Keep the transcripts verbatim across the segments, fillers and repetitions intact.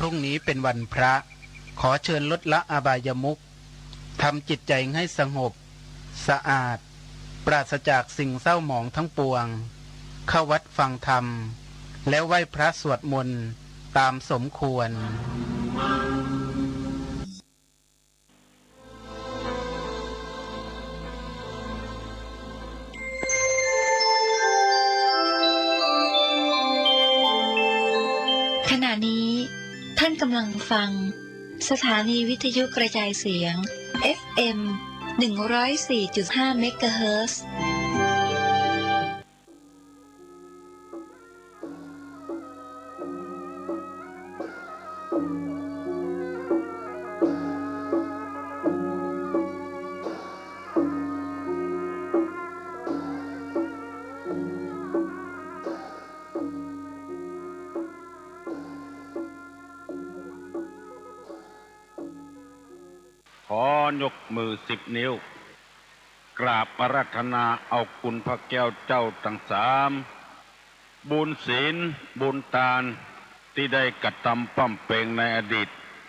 พรุ่งนี้เป็นวันพระ ขอเชิญลดละอบายมุข ทำจิตใจให้สงบ สะอาด ปราศจากสิ่งเศร้าหมองทั้งปวง เข้าวัดฟังธรรม และไหว้พระสวดมนต์ตามสมควร ขณะนี้ท่านกำลังฟัง สถานีวิทยุกระจายเสียง เอฟเอ็ม หนึ่งร้อยสี่จุดห้า เมกะเฮิรตซ์ ขอยกมือสิบนิ้ว กราบอาราธนาเอาคุณพระแก้วเจ้าตังสาม บุญศีล บุญตาน ตี้ได้กระตำปำเป็งในอดีต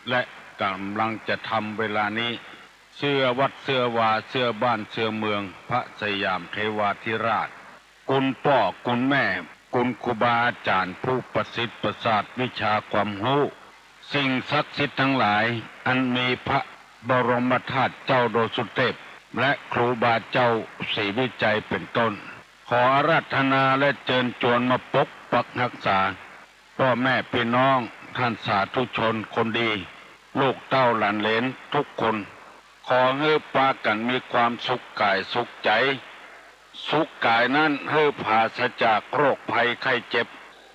และก๋ำลังจะทำเวลานี้ เสื้อวัดเสื้อวา เสื้อบ้านเสื้อเมือง พระสยามเทวาธิราช คุณป้อคุณแม่ คุณครูบาอาจ๋ารย์ผู้ประสิทธิ์ประสาทวิชาความฮู้ สิ่งศักดิ์สิทธิ์ตังหลาย อันมีพระบรมธาตุเจ้าดอยสุเทพ และครูบาเจ้าศรีวิชัยเป็นต้น ขออาราธนาและเจิญจวนมาปกปักฮักษา ป้อแม่ปี้น้อง ต้านสาธุชนคนดี ลูกเต้าหลานเหลนทุกคน ขอหื้อปากั๋นมีความสุขก๋ายสุขใจ๋ สุขก๋ายนั้นหื้อผาศจากโรคภัยไข้เจ็บ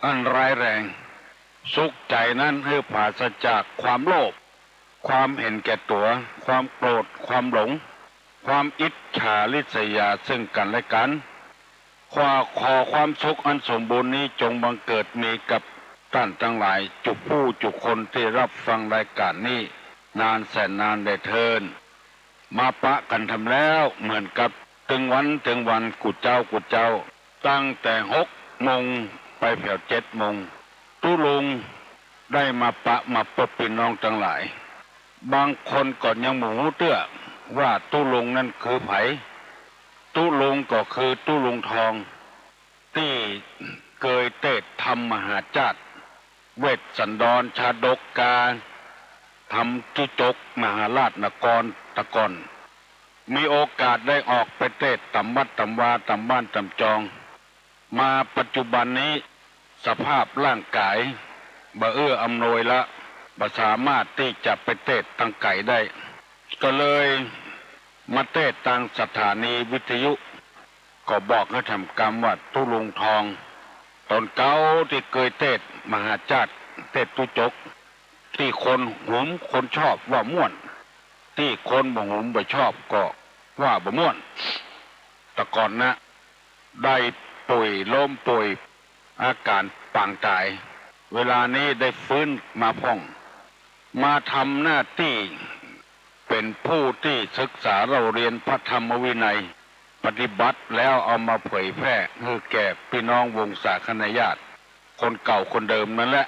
อันร้ายแรง สุขใจ๋นั้นหื้อผาศจากความโลภ ความเห็นแก่ตั๋ว ความโกรธ ความหลง ความอิจฉาริษยาเซิ่งกั๋นและกั๋น ขอ ขอความสุขอันสมบูรณ์นี้จงบังเกิดมีกับต้านตังหลาย จุผู้จุคนตี้ฮับฟังรายก๋านนี้ นานแสนนานแลเทิน มาปะกั๋นทำแล้ว เหมือนกับตึงวันตึงวัน กู้เจ๊ากู้เจ๊า ตั้งแต่หกโมงไปแผวเจ็ดโมง ตุ๊ลุงได้มาปะมาปบปี้น้องตังหลาย บางคนก็ยังบ่ฮู้เตื้อว่าตุ๊ลุงนั้นคือใผ ตุ๊ลุงก็คือตุ๊ลุงทอง ตี้เกยเตสน์ธรรมมหาชาติ เวสสันดรชาดกกา ธรรมจุจกมหาราชนครตะก่อน มีโอกาสได้ออกไปเตสน์ต๋ามวัดต๋ามวา ต๋ามบ้านต๋ามจอง มาปัจจุบันนี้สภาพร่างก๋ายบ่เอื้ออำนวยละ บ่สามารถตี้จะไปเตสน์ตังไก๋ได้ ก็เลยมาเตสน์ตางสถานีวิทยุ ก็บอกหื้อทำกำว่าตุ๊ลุงทอง ต๋อนเก่าตี้เกยเตสน์มหาชาติ เตสน์ตุ๊จก ตี้คนหุมคนชอบว่าม่วน ตี้คนบ่หุมบ่ชอบก็ว่าบ่ม่วน ตะก่อนนะ ได้ป่วย ล้มป่วย อาก๋ารปางต๋าย เวลานี้ได้ฟื้นมาพ่อง มาทำหน้าตี้เป๋นผู้ตี้ศึกษาเล่าเรียนพระธรรมวินัย ปฏิบัติแล้วเอามาเผยแพร่หื้อแก่ปี้น้องวงศาคณาญาติ คนเก่าคนเดิมนั้นแหละ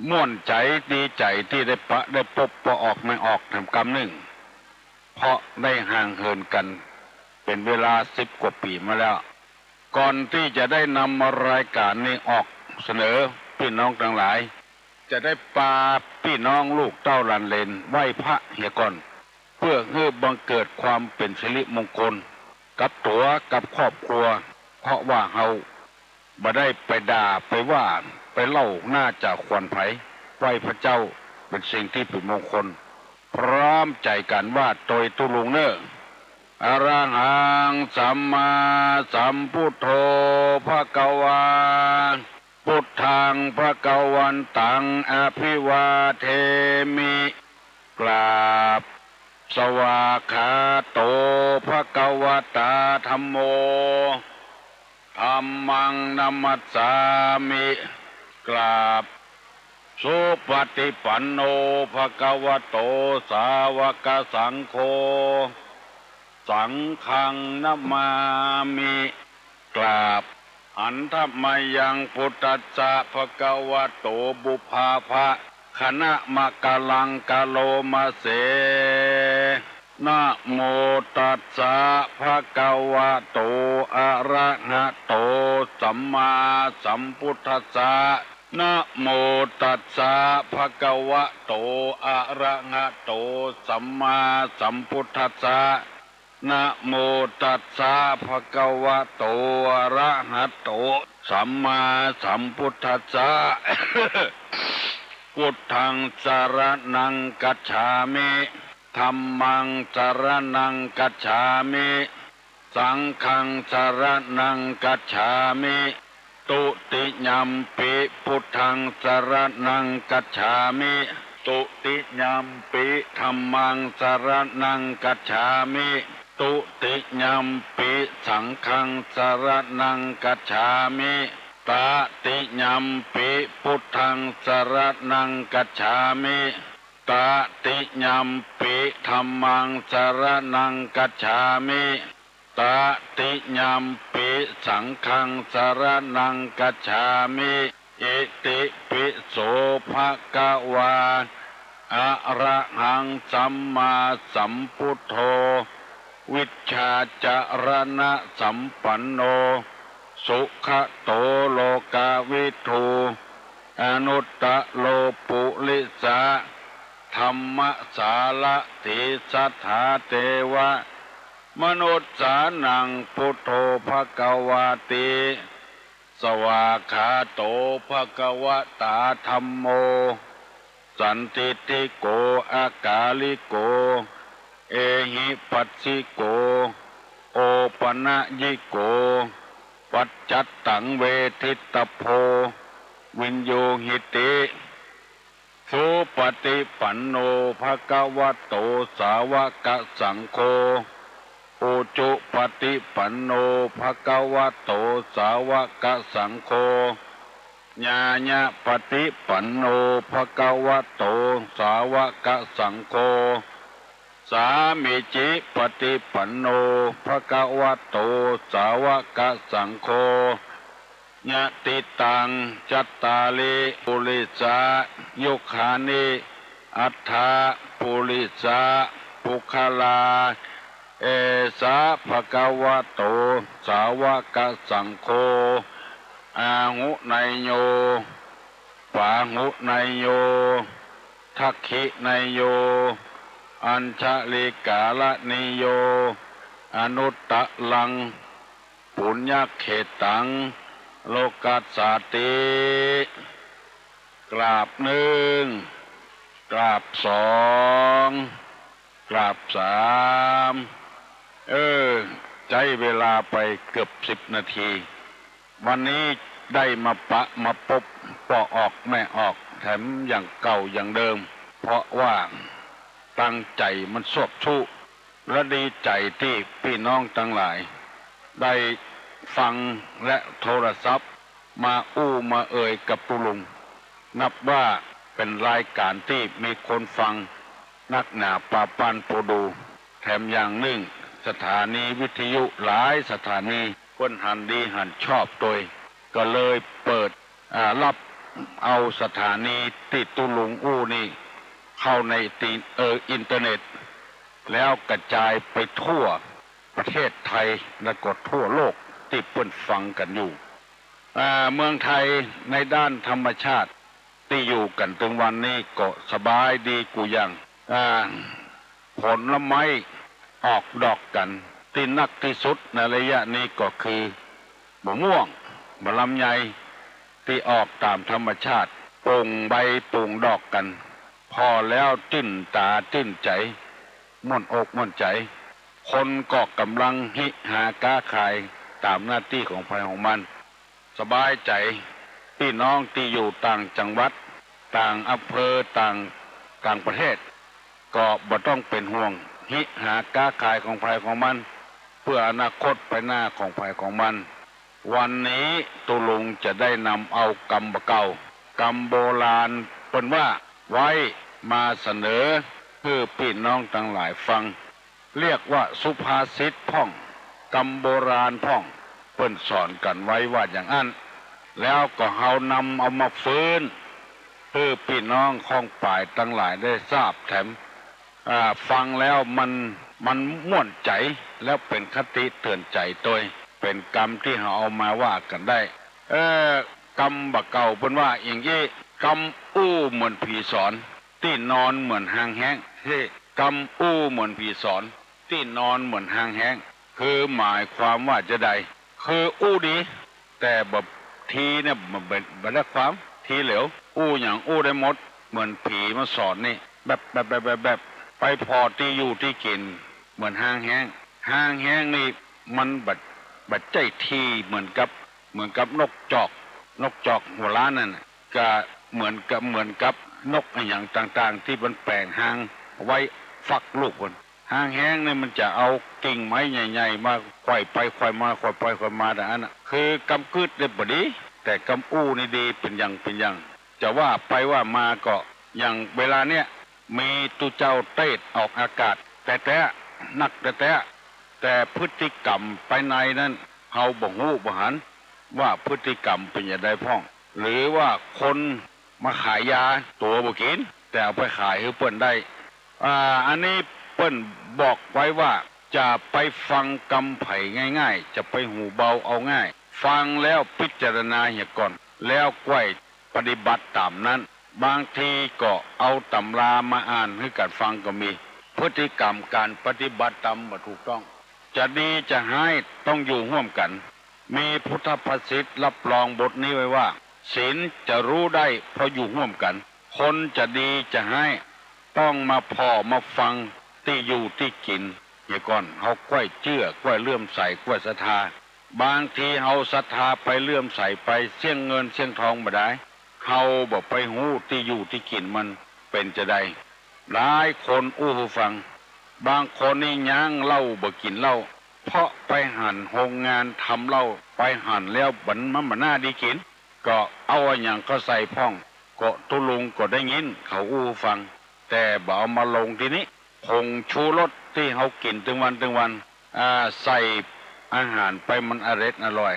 ม่วนใจ๋ดีใจ๋ตี้ได้ปะได้ปบป้อออกแม่ออกแถมกำนึ่ง เพราะได้ห่างเหินกั๋นเป๋นเวลาสิบกว่าปี๋มาแล้ว ก่อนตี้จะได้นำรายก๋านนี้ออกเสนอปี้น้องตังหลาย จะได้ปาปี้น้องลูกเต้าหลานเหลนไหว้พระเหียก่อน เปื้อหื้อบังเกิดความเป๋นสิริมงคลกับตั๋วกับครอบครัว เพราะว่าเฮาบ่ได้ไปด่าไปว่าไปเล่าหน้าจ๋าขวัญใผ ไหว้พระเจ้าเป๋นสิ่งตี้เป๋นมงคล พร้อมใจ๋กั๋นว่าโตยตุ๊ลุงเน่อ อะระหังสัมมาสัมพุทโธภะคะวา พุทธังภะคะวันตังอะภิวาเทมิ กราบ สวากขาโตภะคะวะตาธัมโม ธัมมังนะมัสสามิ กราบ สุปะฏิปันโนภะคะวะโตสาวะกะสังโฆ สังฆังนะมามิ กราบ หันทะมะยังพุทธัสสะภะคะวะโต บุพพาภะ ขณะมะกะลังกะโลมะเส นะโมตัสสะ ภะคะวะโต อะระหะโต สัมมาสัมพุทธัสสะ นะโมตัสสะ ภะคะวะโต อะระหะโต สัมมาสัมพุทธัสสะ นะโมตัสสะ ภะคะวะโต อะระหะโต สัมมาสัมพุทธัสสะ พุทธังสะระณังกัจฉามิ ธัมมังสะระณังกัจฉามิ สังฆังสะระณังกัจฉามิ ตุติยัมปิพุทธังสะระณังกัจฉามิ ตุติยัมปิธัมมังสะระณังกัจฉามิ ตุติยัมปิสังฆังสะระณังกัจฉามิ ตะติยัมปิพุทธังสะระณังกัจฉามิ ตะติยัมปิธัมมังสะระณังกัจฉามิ ตะติยัมปิสังฆังสะระณังกัจฉามิ อิติปิโส ภะคะวา อะระหังสัมมาสัมพุทโธ วิชชาจะระณะสัมปันโน สุขะโต โลกาวิทู อนุตตะโร ปุริสะ ธัมมะสารถี สัทธา เตวะ มนุสสานัง พุทโธ ภะคะวาติ สวากขาโต ภะคะวะตา ธัมโม สันทิฏฐิโก อะกาลิโก เอหิปัสสิโก โอปะนะยิโก ปัจจัตตัง เวทิตตะโพ วิญญูหิติ สุปะติปันโน ภะคะวะโต สาวะกะสังโฆ อุจุปะติปันโน ภะคะวะโต สาวะกะสังโฆ ญาณะปะติปันโน ภะคะวะโต สาวะกะสังโฆ สามีจิปะติปันโน ภะคะวะโต สาวะกะสังโฆ ยะติตัง จัตตาริ ปุริสายุคานิ อัตถะ ปุริสาปุคคลา เอสะ ภะคะวะโต สาวะกะสังโฆ อาหุเนยโย ปาหุเนยโย ทักขิเนยโย อัญชลิกาละเนยโย อนุตตะรัง ปุญญะเขตัง โลกัสสาติ กราบนึ่ง กราบสอง กราบสาม เออ ใจ๊เวลาไปเกือบสิบนาที วันนี้ได้มาปะมาปบป้อออกแม่ออก แถมอย่างเก่าอย่างเดิม เพราะว่าตังใจ๋มันสวบสู้ และดีใจ๋ตี้ปี้น้องตังหลาย ได้ฟังและโทรศัพท์มาอู้มาเอ่ยกับตุ๊ลุง นับว่าเป๋นรายก๋านตี้มีคนฟังนักหนาปาปันโปดู แถมอย่างนึ่ง สถานีวิทยุหลายสถานีเปิ้นหันดีหันชอบตวย ก็เลยเปิด อ่า ฮับเอาสถานีตี้ตุ๊ลุงอู้นี่เข้าในตี เอ่อ อินเทอร์เน็ต แล้วกระจายไปทั่วประเทศไทย และก็ทั่วโลกตี้เปิ้นฟังกั๋นอยู่ อ่า เมืองไทยในด้านธรรมชาติตี้อยู่กั๋นเถิงวันนี้ก็สบายดีกู้อย่าง อ่า ผลไม้ออกดอกกั๋น ตี้นักที่สุดในระยะนี้ก็คือ มะม่วง มะลำไย ตี้ออกต๋ามธรรมชาติ โป่งใบโป่งดอกกั๋น ผ่อแล้วจื้นต๋าจื้นใจ๋ ม่วนอกม่วนใจ๋ คนก็ก่ำลังฮิหาก๊าขายต๋ามหน้าตี้ของใผของมัน สบายใจ๋ ปี้น้องตี้อยู่ต่างจังหวัด ต่างอำเภอ ต่าง ต่างประเทศ ก็บ่ต้องเป๋นห่วง ฮิหาก๊าขายของใผของมัน เปื้ออนาคตไปหน้าของใผของมัน วันนี้ตุ๊ลุงจะได้นำเอากำบ่าเก่า กำโบราณเปิ้นว่าไว้มาเสนอหื้อปี้น้องตังหลายฟัง เรียกว่าสุภาษิตพ่อง กำโบราณพ่อง เปิ้นสอนกั๋นไว้ว่าอย่างอั้น แล้วก็เฮานำเอามาฟื้น หื้อปี้น้องข้องป๋ายตังหลายได้ทราบแถม อ่า ฟังแล้วมัน มันม่วนใจ๋ แล้วเป๋นคติเตื๋อนใจ๋ตวย เป๋นกำตี้เฮาเอามาว่ากั๋นได้ เอ่อ กำบ่าเก่าเปิ้นว่าอิงอี้ กำอู้เหมือนผีสอน ตี้นอนเหมือนฮางแฮ้ง เฮ้ กำอู้เหมือนผีสอน ตี้นอนเหมือนฮางแฮ้ง คือหมายความว่าจาใด คืออู้ดี แต่บ่ ทีเนี่ยบ่ บ่ บ่ได้ความ ทีเหลว อู้หยังอู้ได้หมด เหมือนผีมาสอนนี่ แบบ แบบ ไปผ่อตี้อยู่ตี้กิ๋น เหมือนฮางแฮ้ง ฮางแฮ้งนี่มันบ่ บ่ใจ้ตี้เหมือนกับ เหมือนกับนกจอก นกจอกหัวล้านนั่นน่ะ ก็เหมือนกับ เหมือนกับนกอะหยังต่างๆ ตี้มันแป๋งฮางไว้ฟักลูกมัน ฮางแฮ้งนี่มันจะเอากิ่งไม้ใหญ่ๆ มาไขว่ไปไขว่มา ไขว่ไปไขว่มา แต่อันน่ะ คือกำกึ๊ดเนี่ยบ่ดี แต่กำอู้นี่ดีเป๋นอย่างเป๋นอย่าง จะว่าไปว่ามาก็ อย่างเวลาเนี้ย มีตุ๊เจ้าเตสน์ออกอากาศแต๊ๆ นักแต๊ๆ แต่พฤติกรรมภายในนั้น เฮาบ่ฮู้บ่หัน ว่าพฤติกรรมเป๋นจาใดพ่อง หรือว่าคนมาขายยาตั๋วบ่กิ๋น แต่เอาไปขายหื้อเปิ้นได้ อ่า อันนี้เปิ้นบอกไว้ว่า จะไปฟังกำใผง่ายๆ จะไปหูเบาเอาง่าย ฟังแล้วพิจารณาเหียก่อน แล้วก้อยปฏิบัติต๋ามนั้น บางทีก็เอาต๋ำรามาอ่านหื้อกั๋นฟังก็มี พฤติกรรมก๋านปฏิบัติต๋ามบ่ถูกต้อง จะดีจะฮ้ายต้องอยู่ฮ่วมกั๋น มีพุทธภาษิตรับรองบทนี้ไว้ว่า ศีลจะฮู้ได้เพราะอยู่ฮ่วมกั๋น คนจะดีจะฮ้ายต้องมาผ่อมาฟังตี้อยู่ตี้กิ๋นเหียก่อน เฮาก้อยเจื้อ ก้อยเลื่อมใส ก้อยศรัทธา บางทีเฮาศรัทธาไปเลื่อมใสไป เสี้ยงเงินเสี้ยงทองบ่ดาย เฮาบ่ไปฮู้ตี้อยู่ตี้กิ๋นมันเป๋นจาใด หลายคนอู้หื้อฟัง บางคนนี่ย้างเหล้าบ่กิ๋นเหล้า เพราะไปหันโฮงงานทำเหล้า ไปหันแล้วมัน มันบ่น่าดีกิ๋น ก็เอาอะหยังก็ใส่พ่อง ก็ตุ๊ลุงก็ได้ยินเขาอู้หื้อฟัง แต่บ่เอามาลงตี้นี้ ผงชูรสตี้เฮากิ๋นตึงวันตึงวัน อ่า ใส่อาหารไปมันอร็ดอร่อย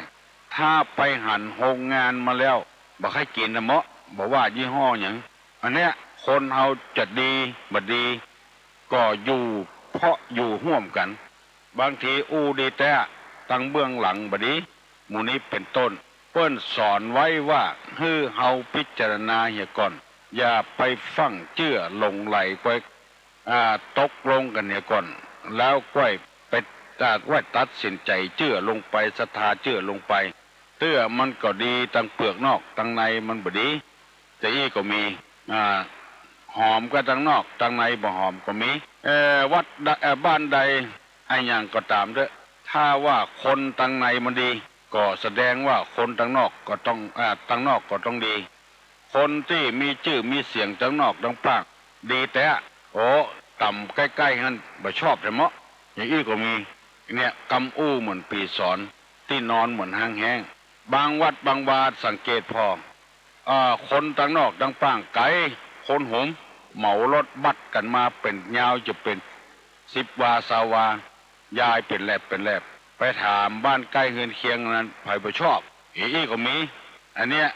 ถ้าไปหันโฮงงานมาแล้ว บ่ใค่กิ๋นนะเมาะ บ่ว่ายี่ห้อหยัง อันเนี้ย คนเฮาจะดีบ่ดี ก็อยู่เพราะอยู่ฮ่วมกั๋น บางทีอู้ดีแต๊ ตังเบื้องหลังบ่ดี หมู่นี้เป๋นต้น เปิ้นสอนไว้ว่า หื้อเฮาพิจารณาเหียก่อน อย่าไปฟั่งเจื้อหลงใหลไป อ่า ตกลงกั๋นเหียก่อน แล้วก้อยไป อ่า ก้อยตัดสินใจ๋เจื้อลงไป ศรัทธาเจื้อลงไป เตื้อมันก็ดีตังเปลือกนอก ตังในมันบ่ดี จาอี้ก็มี อ่า หอมก้าตังนอก ตังในบ่หอมก็มี เอ่อ วัดใด เอ่อ บ้านใด อะหยังก็ต๋ามเต๊อะ ถ้าว่าคนตังในมันดี ก็แสดงว่าคนตังนอกก็ต้อง อ่า ตังนอกก็ต้องดี คนตี้มีจื้อมีเสียงตังนอกตังป้าง ดีแต๊ โอ้ ต๋ามใก้ๆ หั้นบ่ชอบแต๊เมาะ อย่างอี้ก็มี เนี่ย กำอู้เหมือนผีสอน ตี้นอนเหมือนฮางแฮ้ง บางวัดบางวาสังเกตผ่อ อ่า คนตังนอกตังป้างไก๋ คนหน เหมารถบัสกั๋นมาเป๋นยาวจะเป๋นสิบวา ซาววา ย้ายเป๋นแลบเป๋นแลบ ไปถามบ้านใก้เฮือนเคียงนั้น ใผบ่ชอบ อย่างอี้ก็มี อันเนี้ย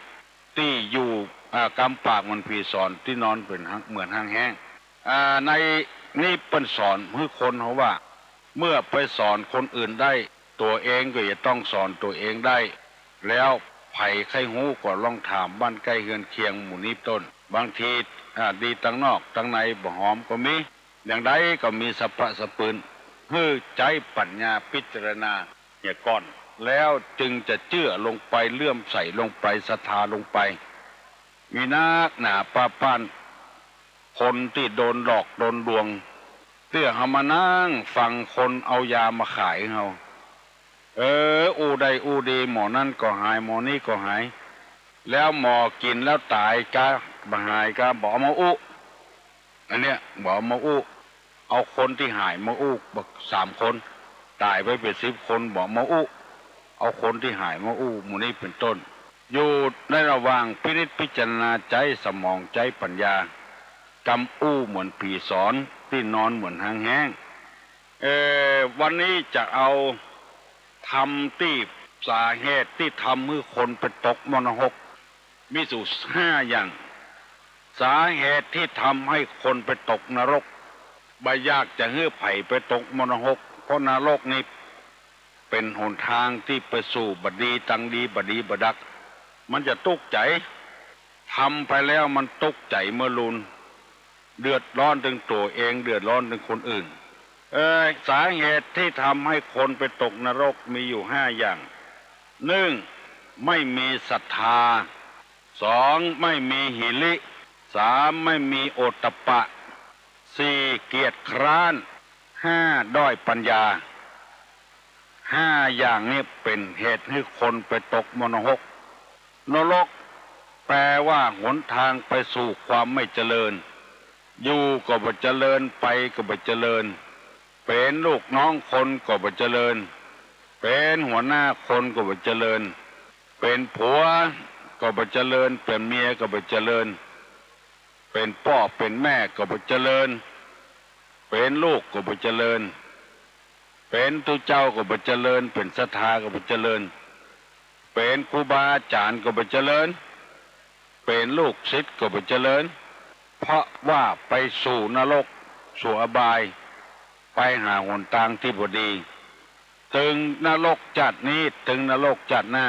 ตี้อยู่ อ่า กำปากเหมือนผีสอน ตี้นอนเป๋นฮาง เหมือนฮางแฮ้ง อ่า ในนี้เปิ้นสอนหื้อคนเฮาว่า เมื่อไปสอนคนอื่นได้ ตั๋วเองก็จะต้องสอนตั๋วเองได้ แล้วใผใค่ฮู้ก็ลองถามบ้านใก้เฮือนเคียงหมู่นี้ต้น บางที อ่า ดีตังนอกตังในบ่หอมก็มี อย่างใดก็มีสรรพสรรพปืน หื้อใจ๊ปัญญาพิจารณาเหียก่อน แล้วจึงจะเจื้อลงไป เลื่อมใสลงไป ศรัทธาลงไป มีนักหนาป้าป้าน คนตี้โดนหลอกโดนลวง เตื้อเฮามานั่งฟังคนเอายามาขายเฮา เออ อู้ได้อู้ดี หมอนั้นก็หาย หมอนี้ก็หาย แล้วหมอกิ๋นแล้วต๋ายก้า บ่หายก้า บ่เอามาอู้ อันเนี้ย บ่เอามาอู้ เอาคนตี้หายมาอู้ บ่ สามคน ต๋ายไปเป๋นสิบคน บ่เอามาอู้ เอาคนตี้หายมาอู้ หมู่นี้เป๋นต้น อยู่ในระหว่างพินิจพิจารณา ใจ๊สมอง ใจ๊ปัญญา กำอู้เหมือนผีสอน ตี้นอนเหมือนฮางแฮ้ง เอ่อ วันนี้จะเอาธรรมตี้ สาเหตุตี้ทำหื้อคนไปตกมรณหก มีอยู่ห้าอย่าง สาเหตุตี้ทำหื้อคนไปตกนรก บ่อยากจะหื้อใผไปตกมรณะหก เพราะนรกนี้เป๋นหนตางตี้ไปสู่บ่ดี ตังดีบ่ดีบ่ดัก มันจะตุ๊กใจ๋ ทำไปแล้วมันตุ๊กใจ๋เมื่อลูน เดือดร้อนเถิงตั๋วเอง เดือดร้อนเถิงคนอื่น เอ่อ สาเหตุตี้ทำหื้อคนไปตกนรกมีอยู่ห้าอย่าง นึ่ง ไม่มีศรัทธา สอง ไม่มีหิริ สาม ไม่มีโอตตัปปะ สี่ เกียจคร้าน ห้า ด้อยปัญญา ห้าอย่างนี้เป๋นเหตุหื้อคนไปตกมรณะหก นรกแปลว่าหนตางไปสู่ความไม่เจริญ อยู่ก็บ่เจริญ ไปก็บ่เจริญ เป๋นลูกน้องคนก็บ่เจริญ เป๋นหัวหน้าคนก็บ่เจริญ เป๋นผัวก็บ่เจริญ เป๋นเมียก็บ่เจริญ เป๋นป้อเป๋นแม่ก็บ่เจริญ เป๋นลูกก็บ่เจริญ เป๋นตุ๊เจ้าก็บ่เจริญ เป๋นศรัทธาก็บ่เจริญ เป๋นครูบาอาจ๋ารย์ก็บ่เจริญ เป๋นลูกศิษย์ก็บ่เจริญ เพราะว่าไปสู่นรก สู่อบาย ไปหาหนตางตี้บ่ดี เถิงนรกจาตินี้ เถิงนรกจาติหน้า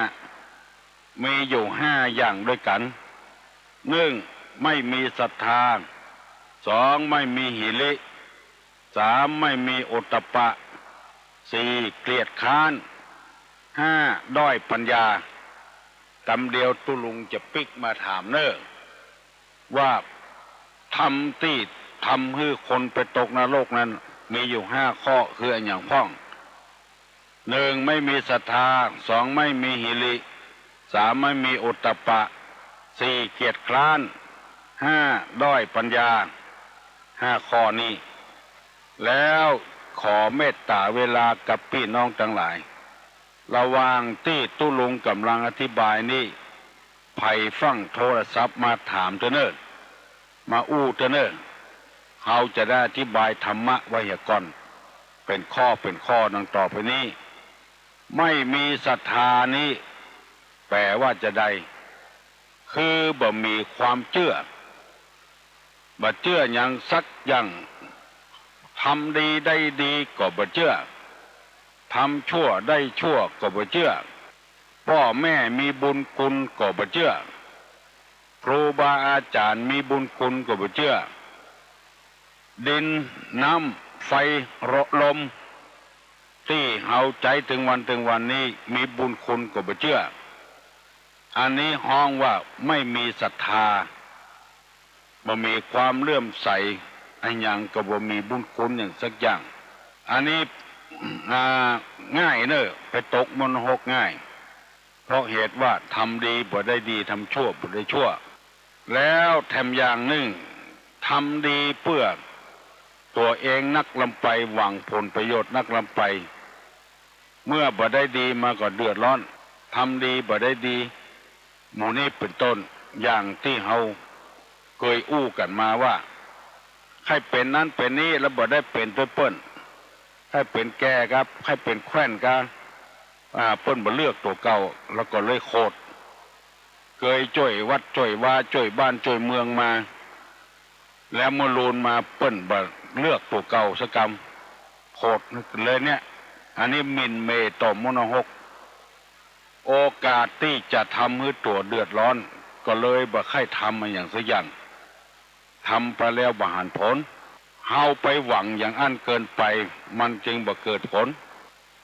มีอยู่ห้าอย่างด้วยกั๋น นึ่ง ไม่มีศรัทธา สอง ไม่มีหิริ สาม ไม่มีโอตตัปปะ สี่ เกียจคร้าน ห้า ด้อยปัญญา กำเดียวตุ๊ลุงจะปิ๊กมาถามเน่อ ว่าธรรมตี้ทำหื้อคนไปตกนรกนั้น มีอยู่ห้าข้อ คืออะหยังพ่อง นึ่ง ไม่มีศรัทธา สอง ไม่มีหิริ สาม ไม่มีโอตตัปปะ สี่ เกียจคร้าน ห้า ด้อยปัญญา ห้าข้อนี้ แล้วขอเมตต๋าเวลากับปี้น้องตังหลาย ระหว่างตี้ตุ๊ลุงก่ำลังอธิบายนี้ ใผฟั่งโทรศัพท์มาถามเต๊อะเน่อ มาอู้เต๊อะเน่อ เฮาจะได้อธิบายธรรมะไว้เหียก่อน เป๋นข้อเป๋นข้อดังต่อไปนี้ ไม่มีศรัทธานี้ แปลว่าจาใด คือบ่มีความเจื้อ บ่เจื้อหยังสักอย่าง ทำดีได้ดีก็บ่เจื้อ ทำชั่วได้ชั่วก็บ่เจื้อ ป้อแม่มีบุญคุณก็บ่เจื้อ ครูบาอาจ๋ารย์มีบุญคุณก็บ่เจื้อ ดิน น้ำ ไฟ ลม ตี้เฮาใจ๊เถิงวันเถิงวันนี้ มีบุญคุณก็บ่เจื้อ อันนี้ฮ้องว่าไม่มีศรัทธา บ่มีความเลื่อมใส อะหยังก็บ่มีบุญคุณหยังสักอย่าง อันนี้ อ่า ง่ายเน่อ ไปตกมรณะหกง่าย เพราะเหตุว่าทำดีบ่ได้ดี ทำชั่วบ่ได้ชั่ว แล้วแถมอย่างนึ่ง ทำดีเปื้อตั๋วเองนักล้ำไป หวังผลประโยชน์นักล้ำไป เมื่อบ่ได้ดีมาก็เดือดร้อน ทำดีบ่ได้ดี หมู่นี้เป๋นต้น อย่างตี้เฮาเกยอู้กั๋นมาว่า ใค่เป๋นนั้นเป๋นนี้ แล้วบ่ได้เป๋นตวยเปิ้น ใค่เป๋นแก่กา ใค่เป๋นแคว่นกา อ่า เปิ้นบ่เลือกตั๋วเก่า แล้วก็เลยโขด เกยจ้วยวัดจ้วยวา จ้วยบ้านจ้วยเมืองมา แล้วเมื่อลูนมาเปิ้นบ่เลือกตั๋วเก่าสักกำ โขดเลยเนี่ย อันนี้หมิ่นเหม่ต่อมรณะหก โอกาสตี้จะทำหื้อตั๋วเดือดร้อน ก็เลยบ่ใค่ทำอะหยังสักอย่าง ทำไปแล้วบ่หันผล เฮาไปหวังอย่างอั้นเกินไป มันจึงบ่เกิดผล